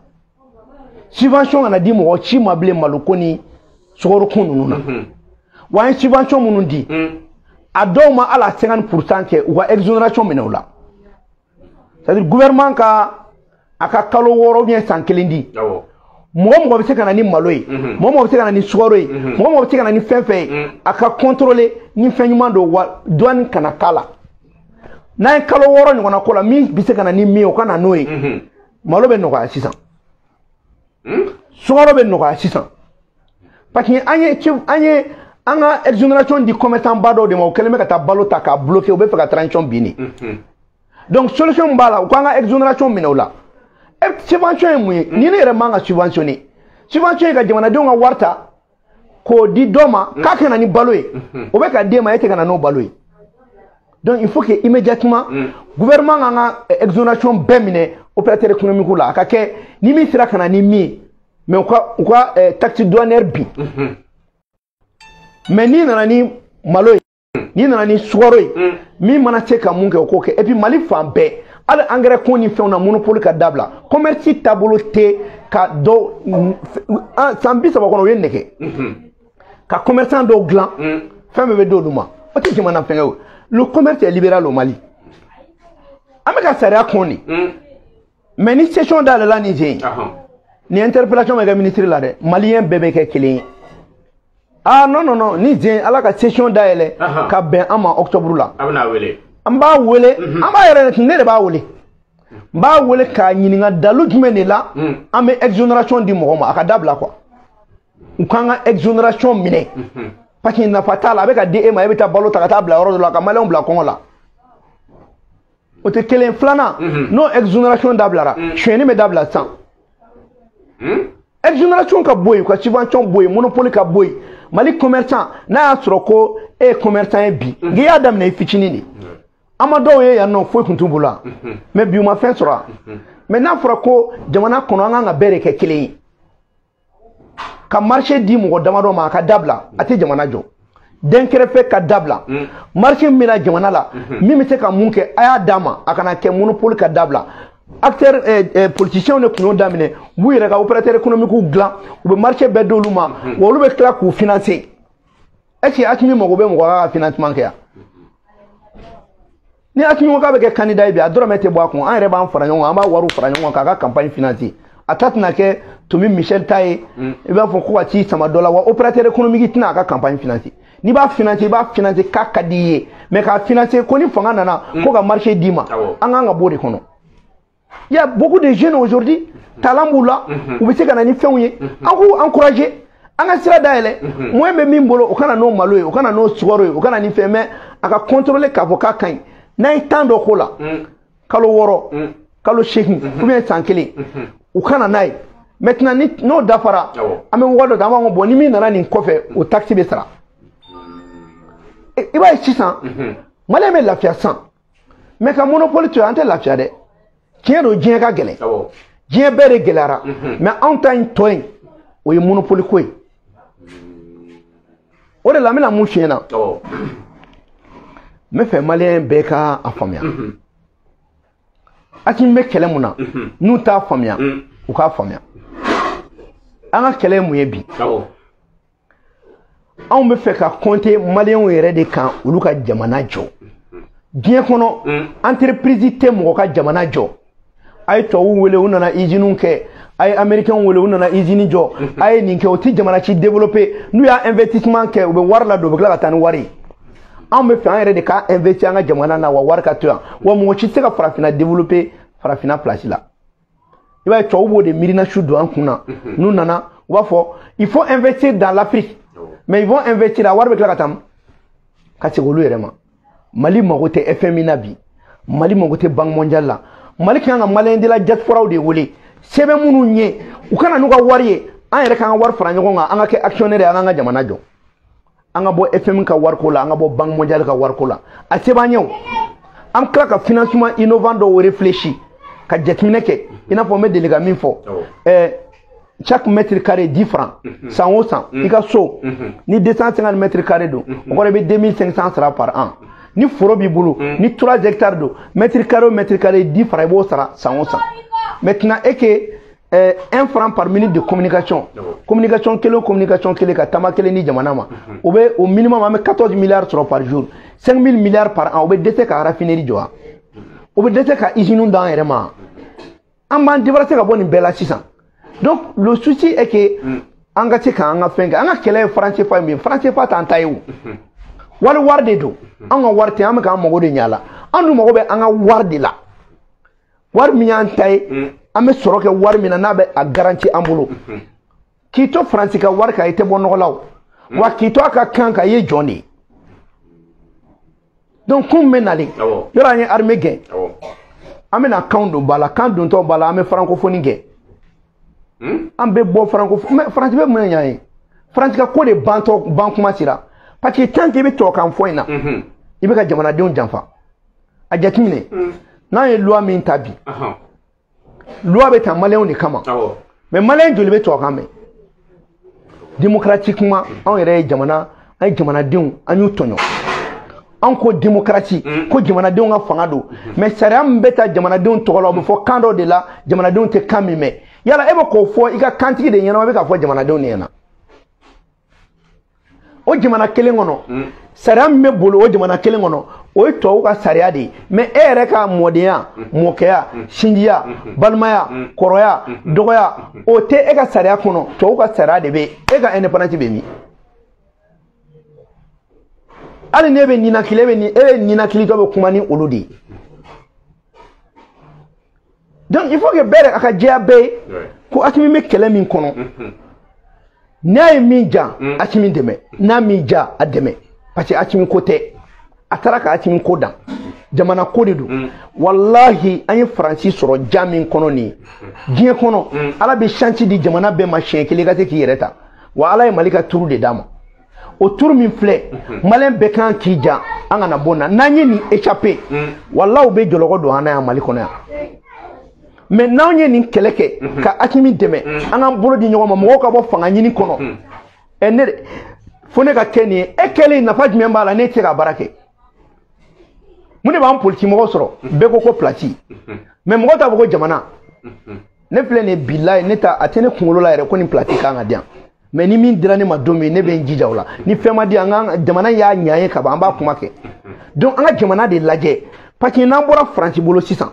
Subvention kana di mɔgɔ si ma bilen maloko ni sukaro ninnu na. Wa an ye subvention minnu di, a dɔw ma hali a 50% kɛ, u ka exonération minɛ u la. C'est-à-dire gouvernement ka a ka kalo 6 ou bien san kelen di. Mɔgɔ mɔgɔ bɛ se ka na ni malo ye, mɔgɔ mɔgɔ bɛ se ka na ni sukaro ye, mɔgɔ mɔgɔ bɛ se ka na ni fɛn fɛn ye, a ka contrôler ni fɛn ɲuman don, wa douane kana k'a la. N'a ye kalo 6 ɲɔgɔnna ko la, min bɛ se ka na ni min ye, o ka na n'o ye. Malo bɛ nɔgɔya sisan, sukaro bɛ nɔgɔya sisan, parce que an ye an ka exonération di commerçant ba dɔw de ma, o kɛlen bɛ ka taa balo ta k'a bloquer, u bɛ fɛ ka transition bin de. Donc solution b'a la, u k'an ka exonération minɛ o la. Subvention ye mun ye? Ni ne yɛrɛ man ka subventionner, subvention ye ka jamanadenw ka wari ta k'o di dɔ ma k'a ka na ni balo ye, o bɛ ka d'e ma, e tɛ ka na n'o balo ye. Donc il faut que immédiatement gouvernement k'an ka exonération bɛɛ minɛ opérateur économique la, a ka kɛ ni min sera ka na ni min ye, mais u ka taxe douanière bin. Mais n'i nana ni malo ye, n'i nana ni sukaro ye, min mana se ka mun kɛ, o k'o kɛ. Et puis Mali fan bɛɛ, hali engrais ko ni fɛnw na, monopole ka dabila. Commerce taabolo tɛ ka dɔw san 30 kɔnɔ o ye nɛgɛ ka commerçant dɔw dilan, fɛn bɛɛ bɛ d'olu ma, o tɛ jamana fɛngɛ o. Le commerce est libéral au Mali. An bɛ ka sariya kɔn de, mais ni session dayɛlɛla nin sen, ni interpellation bɛ kɛ ministre la dɛ, maliyɛn bɛɛ bɛ kɛ kelen ye. Ah non non non, ni zen ala ka session dayɛlɛ ka bɛn an ma octobre la. A bɛna wele. An b'a wele, an b'a yɛrɛ, ne de b'a wele. N b'a wele k'a ɲininka dalu jumɛn de la an bɛ exonération di mɔgɔ ma, a ka dabila quoi. U k'an ka exonération minɛ. Parce que nafa t'a la, a bɛ ka di e ma, e bɛ taa balo ta ka taa bila yɔrɔ dɔ la ka maliyɛnw bila kɔngɔ la. O tɛ kelen. Filanan, n'o exonération dabilara, sonyɛni bɛ dabila sisan. Exonération ka bɔ yen, ka subvention bɔ yen, monopole ka bɔ yen. Mali commerçant, n'a y'a sɔrɔ ko e ye commerçant ye bi, n'i y'a daminɛ i fitinin de, an ma dɔw ye yan nɔ, foyi tun t'u bolo yan, mais bi u ma fɛn sɔrɔ yan. Mais n'a fɔra ko jamana kɔnɔ an kan ka bɛɛ de kɛ kelen ye, ka marché di mɔgɔ damadɔ ma, a ka dabila, a tɛ jamana jɔ. Dɛnkɛrɛfɛ ka dabila. Marché min bɛna jamana la, min bɛ se ka mun kɛ, a y'a d'a ma, a kana kɛ monopole, ka dabila. Acteurs politiciens de tun y'o daminɛ, u b'u yɛrɛ ka opérateur économique dilan, u bɛ marché bɛɛ d'olu ma, wa olu bɛ tila k'u financer. Est ce que Assimi mago bɛ mɔgɔ ka financement kɛ yan? Ni Assimi ko k'a bɛ kɛ candidat ye bi, a dɔrɔmɛ tɛ bɔ a kun. An yɛrɛ b'an fara ɲɔgɔn kan, an b'a wariw fara ɲɔgɔn kan k'a ka campagne financer. A ta tɛna kɛ Tomi Michel ta ye, i b'a fɔ ko ka t'i sama dɔ la. Wa opérateur économique tɛna a ka campagne financer. N'i b'a financer, i b'a financer k'a ka di i ye, mais k'a financer ko ni fanga nana ko ka marché d'i ma, an kan ka bɔ o de kɔnɔ. Il y a beaucoup de jeunes aujourd'hui, talent b'u la, u bɛ se ka na ni fɛnw ye, an k'u encourager, an ka sira dayɛlɛ. Moyen bɛ min bolo, o kana n'o malo ye, o kana n'o sukaro ye, o kana ni fɛn, mais a ka contrôler k'a fɔ k'a ka ɲi. N'a ye temps dɔ k'o la, kalo 6, kalo 8 ou bien san kelen, u kana n'a ye. Maintenant, ni n'o dafara, an bɛ wari dɔ ta, an b'a fɔ bon, ni min nana nin kɔfɛ, o taxe bɛ sara. I b'a ye sisan, maliyɛn bɛ lafiya sisan. Mais ka monopole to yen, an tɛ lafiya dɛ. Tiɲɛ don, diɲɛ ka gɛlɛn, diɲɛ bɛɛ de gɛlɛyara, mais anw ta in tɔ in, o ye monopole ko ye. O de la n bɛna mun f'i ɲɛna? N bɛ fɛ maliyɛn bɛɛ ka a faamuya. Assimi bɛ kɛlɛ mun na, n'u t'a faamuya, u k'a faamuya. An ka kɛlɛ ye mun ye bi? Anw bɛ fɛ ka compter maliyɛnw yɛrɛ de kan, olu ka jamana jɔ. Diɲɛ kɔnɔ, entreprise tɛ mɔgɔ ka jamana jɔ. A ye tubabuw wele, u nana usines kɛ. A ye américains wele, u nana usine jɔ. A ye nin kɛ, o ti jamana si développer. N'u y'a investissement kɛ, u bɛ wari ladon, u bɛ tila ka taa ni wari ye. Anw bɛ fɛ an yɛrɛ de ka investir an ka jamana na, wa wari ka to yan. Wa mɔgɔ si tɛ se ka farafinna développer farafinna place la. I b'a ye, tubabuw b'o de miirina su don an kun na. N'u nana, u b'a fɔ il faut investir dans l'Afrique, mais ils vont investir, a wari bɛ tila ka taa ka segin olu yɛrɛ ma. Mali mago tɛ FMI na bi, Mali mago tɛ Banque mondiale la. Mali kan ka maliyɛn de la diaspora de wele, sɛbɛn minnu ye, u kana n'u ka wari ye, an yɛrɛ k'an ka wari fara ɲɔgɔn kan, an ka kɛ actionnaire ye, an k'an ka jamana jɔ. An ka bɔ FMI ka wariko la, an ka bɔ Banque mondiale ka wariko la, a se b'an ye o. An tila ka financement innovant dɔw réfléchi, ka jateminɛ kɛ, i n'a fɔ n bɛ deli ka min fɔ, chaque mètre carré 10 francs, san o san. I ka so ni 250 mètres carrés don, o kɔrɔ i bɛ 2500 sara par an. Ni foro b'i bolo, ni 3 hectares don, mètre carré o mètre carré 10 francs, i b'o sara san o san. Maintenant, e que 1 franc par minute de communication, communication kelen o communication kelen, ka taama kelen di jamana ma, o bɛ au minimum an bɛ 14 milliards sɔrɔ par jour, 5000 milliards par an. O bɛ dɛsɛ ka raffinerie jɔ wa? O bɛ dɛsɛ ka usine d'an yɛrɛ ma? An b'an débarrasser ka bɔ nin bɛɛ la sisan. Donc le souci est que an ka se k'an ka fɛn kɛ. An ka kɛlɛ ye franc CFA min ye, franc CFA t'an ta ye o. Wali wari de don, an ka wari tɛ, an bɛ k'an mago de ɲɛ a la. An dun mago bɛ an ka wari de la, wari min y'an ta ye, an bɛ sɔrɔ kɛ wari min na, n'a bɛ a garanti an bolo. K'i to Faransi ka wari kan, i tɛ bɔ nɔgɔ la o. Wa k'i to a ka kan kan, i ye jɔn de ye. Donc kun bɛ nalen yɔrɔ, an ye armée gɛn, an bɛna kanw don ba la. Kan dontɔ ba la, an bɛ francophonie gɛn, an bɛ bɔ francophonie. Mais Faransi bɛ mun de ɲɛ ye? Faransi ka ko de bantɔ ban kuma sera, parce que tant que i bɛ tubabukan fɔ in na, i bɛ ka jamanadenw janfa. A jateminɛ, n'an ye loi min ta bi, loi bɛ ta maliyɛnw de kama, mais maliyɛn joli bɛ tubabukan mɛn? Démocratiquement, anw yɛrɛ ye jamana, an ye jamanadenw, an y'u tɔɲɔ. An ko démocratie, ko jamanadenw ka fanga don, mais sariya min bɛ ta jamanadenw tɔgɔ la, o bɛ fɔ kan dɔ de la, jamanadenw tɛ kan min mɛn. Yala e bɛ k'o fɔ i ka kantigi de ɲɛna, i bɛ k'a fɔ jamanadenw de ɲɛna? O jamana kelen kɔnɔ, sariya min bɛ boli o jamana kelen kɔnɔ, o ye tubabuw ka sariya de ye. Mais e yɛrɛ ka mɔdenya, mɔkɛya, sinjiya, balimaya, kɔrɔya, dɔgɔya, o tɛ e ka sariya kɔnɔ. Tubabuw ka sariya de bɛ yen. E ka indépendance bɛ min? Hali n'e bɛ ninakili, e bɛ ni e bɛ ninakilitɔ bɛ kuma ni olu de ye. Donc il faut que bɛɛ de a ka jɛya bɛɛ ye ko Assimi bɛ kɛlɛ min kɔnɔ, n'a ye min ja, Assimi dɛmɛ, n'a min ja, a dɛmɛ, parce que Assimi ko tɛ, a taara ka Assimi ko dan. Jamana ko de don. Walahi, an ye Faransi sɔrɔ ja min kɔnɔ nin ye, diɲɛ kɔnɔ, Ala bɛ chance di jamana bɛɛ ma siɲɛ kelen i ka se k'i yɛrɛ ta. Wa Ala ye Mali ka turu de d'a ma. O turu min filɛ, Maliyɛn bɛɛ kan k'i ja an kana bɔ na. N'an ye nin échappé, walahi, u bɛ jɔlɔkɔ don an na yan Mali kɔnɔ yan. Mais n'anw ye nin kɛlɛ kɛ ka Asimi dɛmɛ, an k'an bolo di ɲɔgɔn ma, mɔgɔw ka bɔ fanga ɲini kɔnɔ. Ɛ, ne de fo ne ka kɛ nin ye. E kɛlen, nafa jumɛn b'a la? Ne tɛ se ka baara kɛ. Mun de b'an politiki mɔgɔw sɔrɔ? Bɛɛ ko ko place, mais mɔgɔ t'a fɔ ko jamana. Ne filɛ nin ye, bilayi, ne ta a tɛ ne kunkolo la yɛrɛ ko nin place kan ka di yan. Mais ni min dira ne ma don min, ne bɛ n jija o la. Ni fɛn ma di, an ka jamana y'a ɲɛ an ye ka ban, an b'a kuma kɛ. Donc an ka jamana de lajɛ, parce que n'an bɔra Faransi bolo sisan,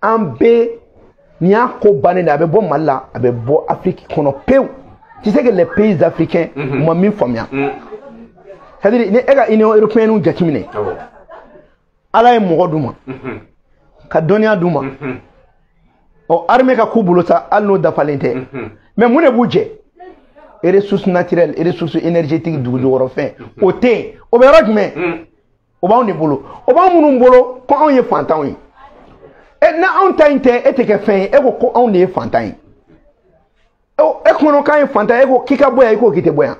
an bɛ nin y'a ko bannen de. A bɛ bɔ Mali la, a bɛ bɔ Afrique kɔnɔ pewu. Tu sais que les pays africains, u ma min faamuya, c'est à dire ni e ka Union européenne jateminɛ, Ala ye mɔgɔ d'u ma ka dɔnniya d'u ma, ɔ, armée ka k'u bolo sa, hali n'o dafalen tɛ. Mais mun de b'u jɛ? Ressources naturelles, ressources énergétiques, dugujukɔrɔfɛn, o tɛ yen. O bɛ yɔrɔ jumɛn? O b'anw de bolo. O b'anw minnu bolo ko anw ye fantanw ye. Ɛ, ni anw ta in tɛ, e tɛ kɛ fɛn ye. E ko ko anw de ye fantan ye. E kɔnɔ k'an ye fantan ye, e ko k'i ka bɔ yan, i ko k'i tɛ bɔ yan.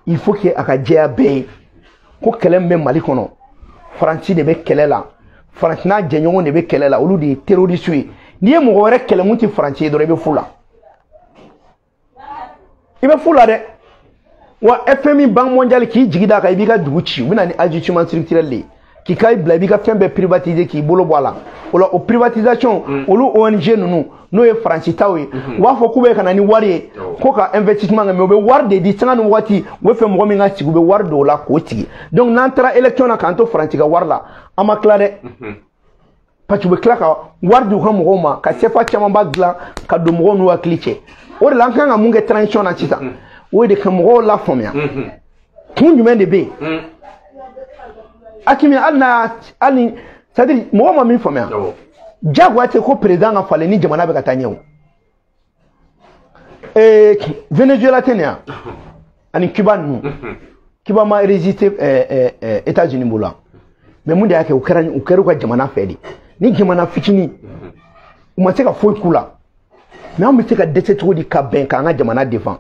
Il faut que a ka jɛya bɛɛ ye ko kɛlɛ min bɛ Mali kɔnɔ, Faransi de bɛ kɛlɛ la, Faransi n'a jɛɲɔgɔn de bɛ kɛlɛ la, olu de ye terroriste ye. N'i ye mɔgɔ wɛrɛ kɛlɛ mun tɛ Faransi ye dɔrɔn, i bɛ fu la, i bɛ fu la dɛ. Wa FMI, Banque mondiale, k'i jigi d'a kan, i b'i ka dugu ci. U bɛ na ni ajustement structurel de ye k'i ka bila, i b'i ka fɛn bɛɛ privatiser k'i bolo bɔ a la. O la, o privatisation, olu ONG ninnu, n'o ye Faransi taw ye, u b'a fɔ k'u bɛ ka na ni wari ye ko ka investissement kɛ, mais u bɛ wari de di sanga ni waati. U bɛ fɛ mɔgɔ min ka sigi, u bɛ wari don o la k'o sigi. Donc n'an taara élection na k'an to Faransi ka wari la, an ma tila dɛ, parce que u bɛ tila ka wari di u ka mɔgɔw ma ka CFA camanba dilan ka don mɔgɔw n'u hakili cɛ. O de la, an kan ka mun kɛ transition na sisan? O de ka mɔgɔw lafaamuya kun jumɛn de bɛ yen. Asimi, hali n'a hali, c'est à dire mɔgɔ ma min faamuya, diyagoya tɛ ko président ka falen ni jamana bɛ ka taa ɲɛ. O Venezuela tɛ nin yan ani Cuba ninnu, Cuba ma résister États-Unis bolo. Mais mun de y'a kɛ? U kɛra u ka jamana fɛ de. Ni jamana fitinin, u ma se ka foyi k'u la. Mais anw bɛ se ka dɛsɛ cogo di ka bɛn k'an ka jamana défend?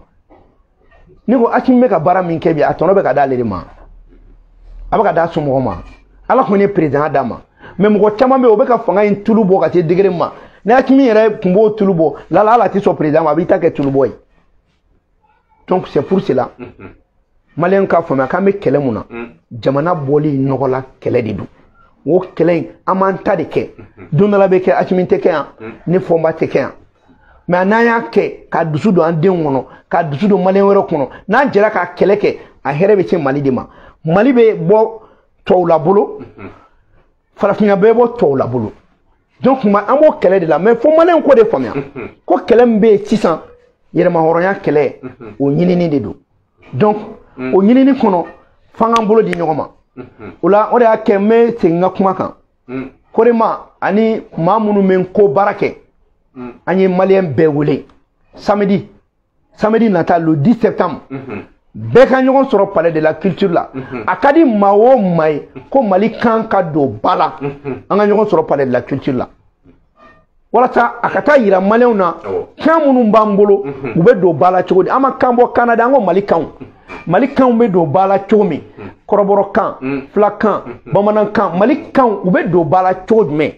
Ne ko Asimi bɛ ka baara min kɛ bi, a tɔnɔ bɛ ka d'ale de ma, a bɛ ka d'a somɔgɔw ma. Ala kɔni ye président d'a ma, mais mɔgɔ caman bɛ yen, o bɛ ka fanga in tulu bɔ ka se degré ma. Ni Asimi yɛrɛ tun b'o tulu bɔ lala, ala tɛ sɔn président ma, a b'i ta kɛ tulu bɔ ye. Donc c'est pour cela, Maliyɛn k'a faamuya k'an bɛ kɛlɛ mun na, jamana bɔli nɔgɔ la, kɛlɛ de don. O kɛlɛ in, an b'an ta de kɛ. Don dɔ la bɛ kɛ, Asimi tɛ kɛ yan, ne Fɔnba tɛ kɛ yan. Mais n'an y'a kɛ k'a dusu don an denw kɔnɔ, k'a dusu don Maliyɛn wɛrɛ kɔnɔ, n'an jɛra k'a kɛlɛ kɛ, a hɛrɛ bɛ se Mali de ma. Mali bɛ bɔ tubabu la bolo, farafinna bɛɛ bɔ tubabu la bolo. Donc an b'o kɛlɛ de la. Mais fo Maliyɛn ko de faamuya ko kɛlɛ min bɛ yen sisan, yɛrɛmahɔrɔnya kɛlɛ, o ɲinini de don. Donc o ɲinini kɔnɔ, f'an k'an bolo di ɲɔgɔn ma. O la, o de y'a kɛ n bɛ segin n ka kuma kan. Korema ani maa minnu bɛ n ko baara kɛ, an ye Maliyɛn bɛɛ wele samedi, samedi nata, le 10 septembre, bɛɛ ka ɲɔgɔn sɔrɔ Palais de la Culture la. A ka di maa o maa ye ko Mali kan ka don ba la, an ka ɲɔgɔn sɔrɔ Palais de la Culture la, walasa a ka taa yira Maliyɛnw na kan minnu b'an bolo, u bɛ don ba la cogo di. An ma kan bɔ kan na dɛ, an ko Mali kanw, Mali kanw bɛ don ba la cogo min: kɔrɔbɔrɔkan, filakan, bamanankan. Mali kanw, u bɛ don ba la cogo jumɛn?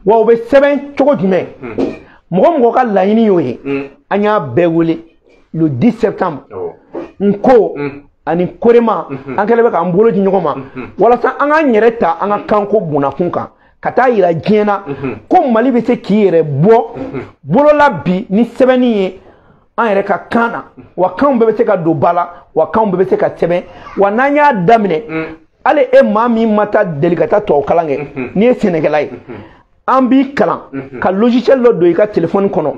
Wa u bɛ sɛbɛn cogo jumɛn? Mɔgɔ mɔgɔ ka laɲini y'o ye, an y'a bɛɛ wele le 10 septembre. N ko ani Korema, an kɛlen bɛ k'an bolo di ɲɔgɔn ma walasa an k'an yɛrɛ ta an ka kanko bunakun kan, ka taa yira diɲɛ na ko Mali bɛ se k'i yɛrɛ bɔ bolola bi ni sɛbɛnni ye an yɛrɛ ka kan na. Wa kanw bɛɛ bɛ se ka don ba la, wa kanw bɛɛ bɛ se ka sɛbɛn. Wa n'an y'a daminɛ, hali e maa min ma taa deli ka taa tubabu kalan kɛ, n'i ye sɛnɛkɛla ye, an b'i kalan ka logiciel dɔ don i ka téléphone kɔnɔ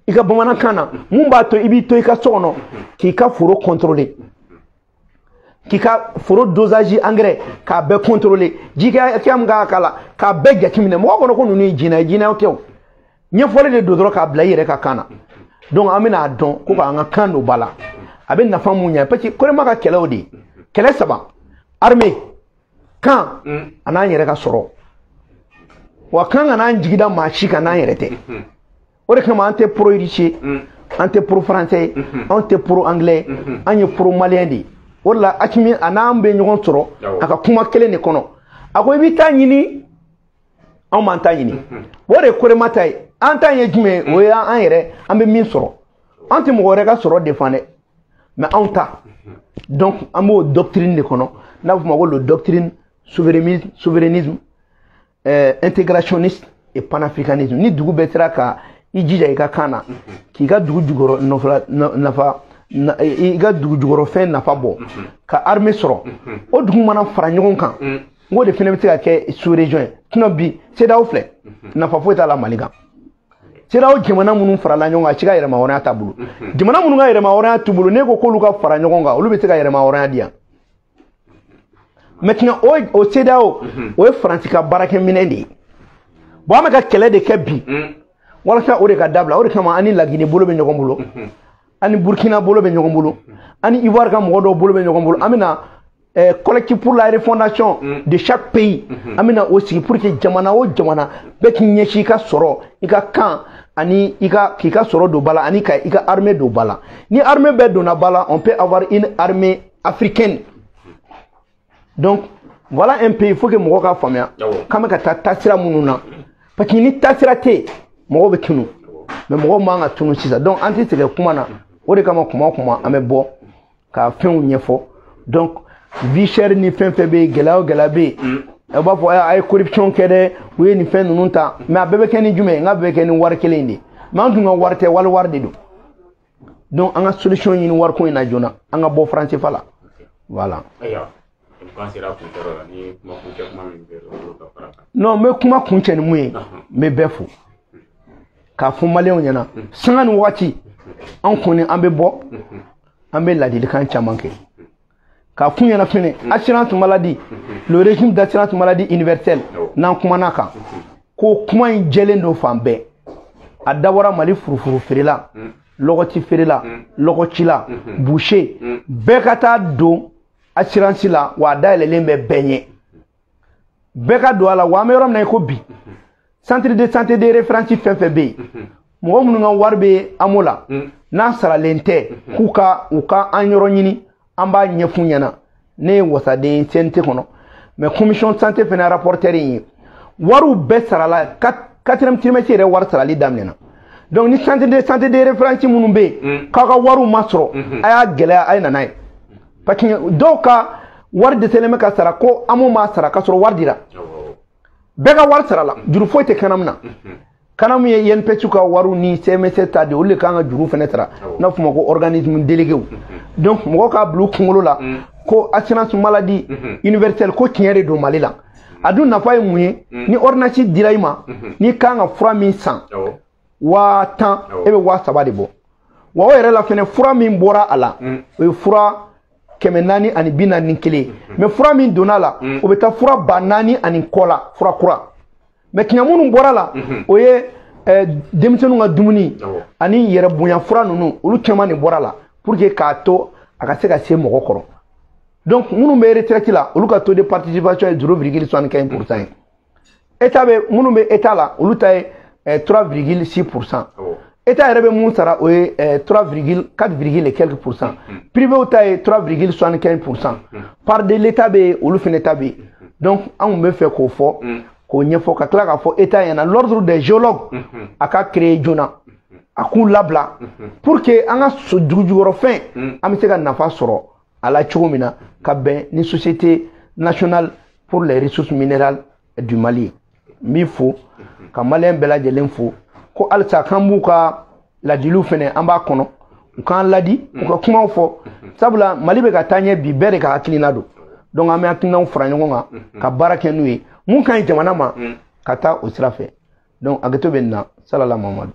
i ka bamanankan na, mun b'a to i b'i to i ka so kɔnɔ k'i ka foro contrôler, k'i ka foro dosage engrais k'a bɛɛ contrôler, ji hakɛya min kan ka k'a la k'a bɛɛ jateminɛ. Mɔgɔ kɔnɔ ko ninnu ye jinɛ ye, jinɛw tɛ. O ɲɛfɔli de don dɔrɔn k'a bila i yɛrɛ ka kan na. Donc an bɛna dɔn ko k'an ka kan don ba la, a bɛ nafa mun ɲɛ, parce que Korema ka kɛlɛw de ye kɛlɛ saba: armée Kan a n'an yɛrɛ ka sɔrɔ. Wa kan ka n'an jigi da maa si kan n'an yɛrɛ tɛ. O de kama an tɛ pro russe ye, an tɛ pro français ye, an tɛ pro anglais ye, an ye pro malien de ye. O de la Assimi a n'an bɛ ɲɔgɔn sɔrɔ a ka kuma kelen de kɔnɔ. A ko i b'i ta ɲini, anw b'an ta ɲini. O de ye Korema ta ye. An ta ye jumɛn ye? O ye an yɛrɛ, an bɛ min sɔrɔ. An tɛ mɔgɔ wɛrɛ ka sɔrɔ défend dɛ, mais anw ta. Donc an b'o doctrine de kɔnɔ, n'a bɛ f'o ma ko le doctrine souverainisme, intégrationniste et panafricanisme. Ni dugu bɛɛ sera ka i jija i ka kan na, k'i ka dugu jukɔrɔ nafa, i ka dugu jukɔrɔfɛn nafa bɔ, ka armée sɔrɔ, o dugu mana fara ɲɔgɔn kan, n k'o de fana bɛ se ka kɛ sous région ye. Sinon bi CEDEAO filɛ, nafa foyi t'a la Mali kan. CEDEAO jamana minnu farala ɲɔgɔn kan, a si ka yɛrɛmahɔrɔnya t'a bolo. Jamana minnu ka yɛrɛmahɔrɔnya t'u bolo, n'e ko k'olu ka fara ɲɔgɔn kan, olu bɛ se ka yɛrɛmahɔrɔnya di yan. Maintenant o CEDEAO, o ye Faransi ka baarakɛminɛn de ye. Bon, an bɛ ka kɛlɛ de kɛ bi walasa o de ka dabila. O de kama an ni Laginɛ bolo bɛ ɲɔgɔn bolo, an ni Burkina bolo bɛ ɲɔgɔn bolo, an ni Ivoire ka mɔgɔ dɔw bolo bɛ ɲɔgɔn bolo. An bɛna collectif pour la refondation de chaque pays, an bɛna o sigi pour que jamana o jamana bɛɛ k'i ɲɛsin i ka sɔrɔ, i ka kan, ani i ka k'i ka sɔrɔ don ba la, ani ka i ka armée don ba la. Ni armée bɛɛ donna ba la, on peut avoir une armée africaine. Donc voilà un pays, il faut que mɔgɔw ka faamuya k'an bɛ ka taa taasira minnu na, parce que ni taasira tɛ yen, mɔgɔw bɛ tunu, mais mɔgɔw man ka tunu sisan. Donc an tɛ sɛgɛn kuma na, o de kama kuma o kuma an bɛ bɔ ka fɛnw ɲɛfɔ. Donc vie chère ni fɛn fɛn bɛ yen, gɛlɛya o gɛlɛya bɛ yen, a b'a fɔ a ye corruption kɛ dɛ, u ye nin fɛn ninnu ta, mais a bɛɛ bɛ kɛ ni jumɛn ye? N k'a bɛɛ bɛ kɛ ni wari kelen in de ye, mais an dun ka wari tɛ, wali wari de don. Donc an ka solution ɲini wariko in na joona, an ka bɔ franc CFA la. Voilà. Non, n bɛ kuma kuncɛ ni mun ye, n bɛ bɛɛ fo k'a fɔ maliyɛnw ɲɛna, sanga ni wagati an kɔni an bɛ bɔ, an bɛ ladilikan caman kɛ k'a f'u ɲɛna fɛnɛ. Assurance maladie, le régime d'assurance maladie universelle, n'an kumana kan ko kuma in jɛlen don fan bɛɛ. A dabɔra Mali furufuru feerela, lɔgɔti feerela, lɔgɔcila, boucher, bɛɛ ka taa don assurance la, wa a dayɛlɛlen bɛ bɛɛ ɲɛ, bɛɛ ka don a la. Wa an bɛ yɔrɔ min na i ko bi, centre de santé de référence fɛn fɛn bɛ yen, mɔgɔ minnu ka wari bɛ AMO la n'a saralen tɛ, k'u ka u ka an yɔrɔ ɲini, an b'a ɲɛf'u ɲɛna. Ne ye wasaden CNT kɔnɔ, mais commission santé fɛnɛ rapporteur ye, wariw bɛɛ sarala, quatrième trimestre yɛrɛ wari sarali daminɛna. Donc ni centre de santé de référence minnu bɛ yen k'aw ka wariw ma sɔrɔ, a y'a gɛlɛya, a ye na n'a ye, parce que dɔw ka wari dɛsɛlen bɛ ka sara, ko AMO m'a sara k'a sɔrɔ wari dira. Bɛɛ ka wari sara la, juru foyi tɛ CANAM na. CANAM ye INPS ka wariw ni CMS ta de, olu de kan ka juru fɛnɛ sara, n'a fɔ ma ko organisme délégué. Donc mɔgɔw k'a bila u kunkolo la ko assurance maladie universelle ko tiɲɛ de don Mali la. A dun nafa ye mun ye? Ni ordonnance dira i ma, n'i kan ka fura min san 10 000, e bɛ 3000 de bɔ. Wa o yɛrɛ la fɛnɛ, fura min bɔra a la, o ye fura 441 ye, mais fura min donna la, o bɛ taa fura 4000 ani kɔ la, fura kura. Mais tiɲɛ minnu bɔra la, o ye denmisɛnninw ka dumuni ani yɛrɛ bonya fura ninnu, olu caman de bɔra la pour que k'a to a ka se ka se mɔgɔ kɔrɔ. Donc minnu bɛ retraite la, olu ka taux de participation ye 0,75% ye. État bɛ minnu bɛ état la, olu ta ye 3,6%. État yɛrɛ bɛ mun sara, o ye 3,4 et quelques pour cent. Privé ta ye 3,75%. Part de l'état bɛ yen, olu fɛnɛ ta bɛ yen. Donc an kun bɛ fɛ k'o fɔ, k'o ɲɛfɔ, ka tila k'a fɔ état ɲɛna, l'ordre des géologues a ka créer joona, a k'u labila pour que an ka dugujukɔrɔfɛn, an bɛ se ka nafa sɔrɔ a la cogo min na, ka bɛn ni société nationale pour les ressources minérales du Mali. N b'i fo ka maliyɛn bɛɛ lajɛlen fo, ko halisa k'an b'u ka ladiliw fɛnɛ, an b'a kɔnɔ, u k'an ladi, u ka kumaw fɔ, sabula Mali bɛ ka taa ɲɛ bi, bɛɛ de ka hakilina don. Donc an bɛ hakilinaw fara ɲɔgɔn kan ka baara kɛ n'u ye, mun ka ɲi jamana ma, ka taa o sira fɛ. Donc hakɛto bɛ nin na. Salala Mamadu.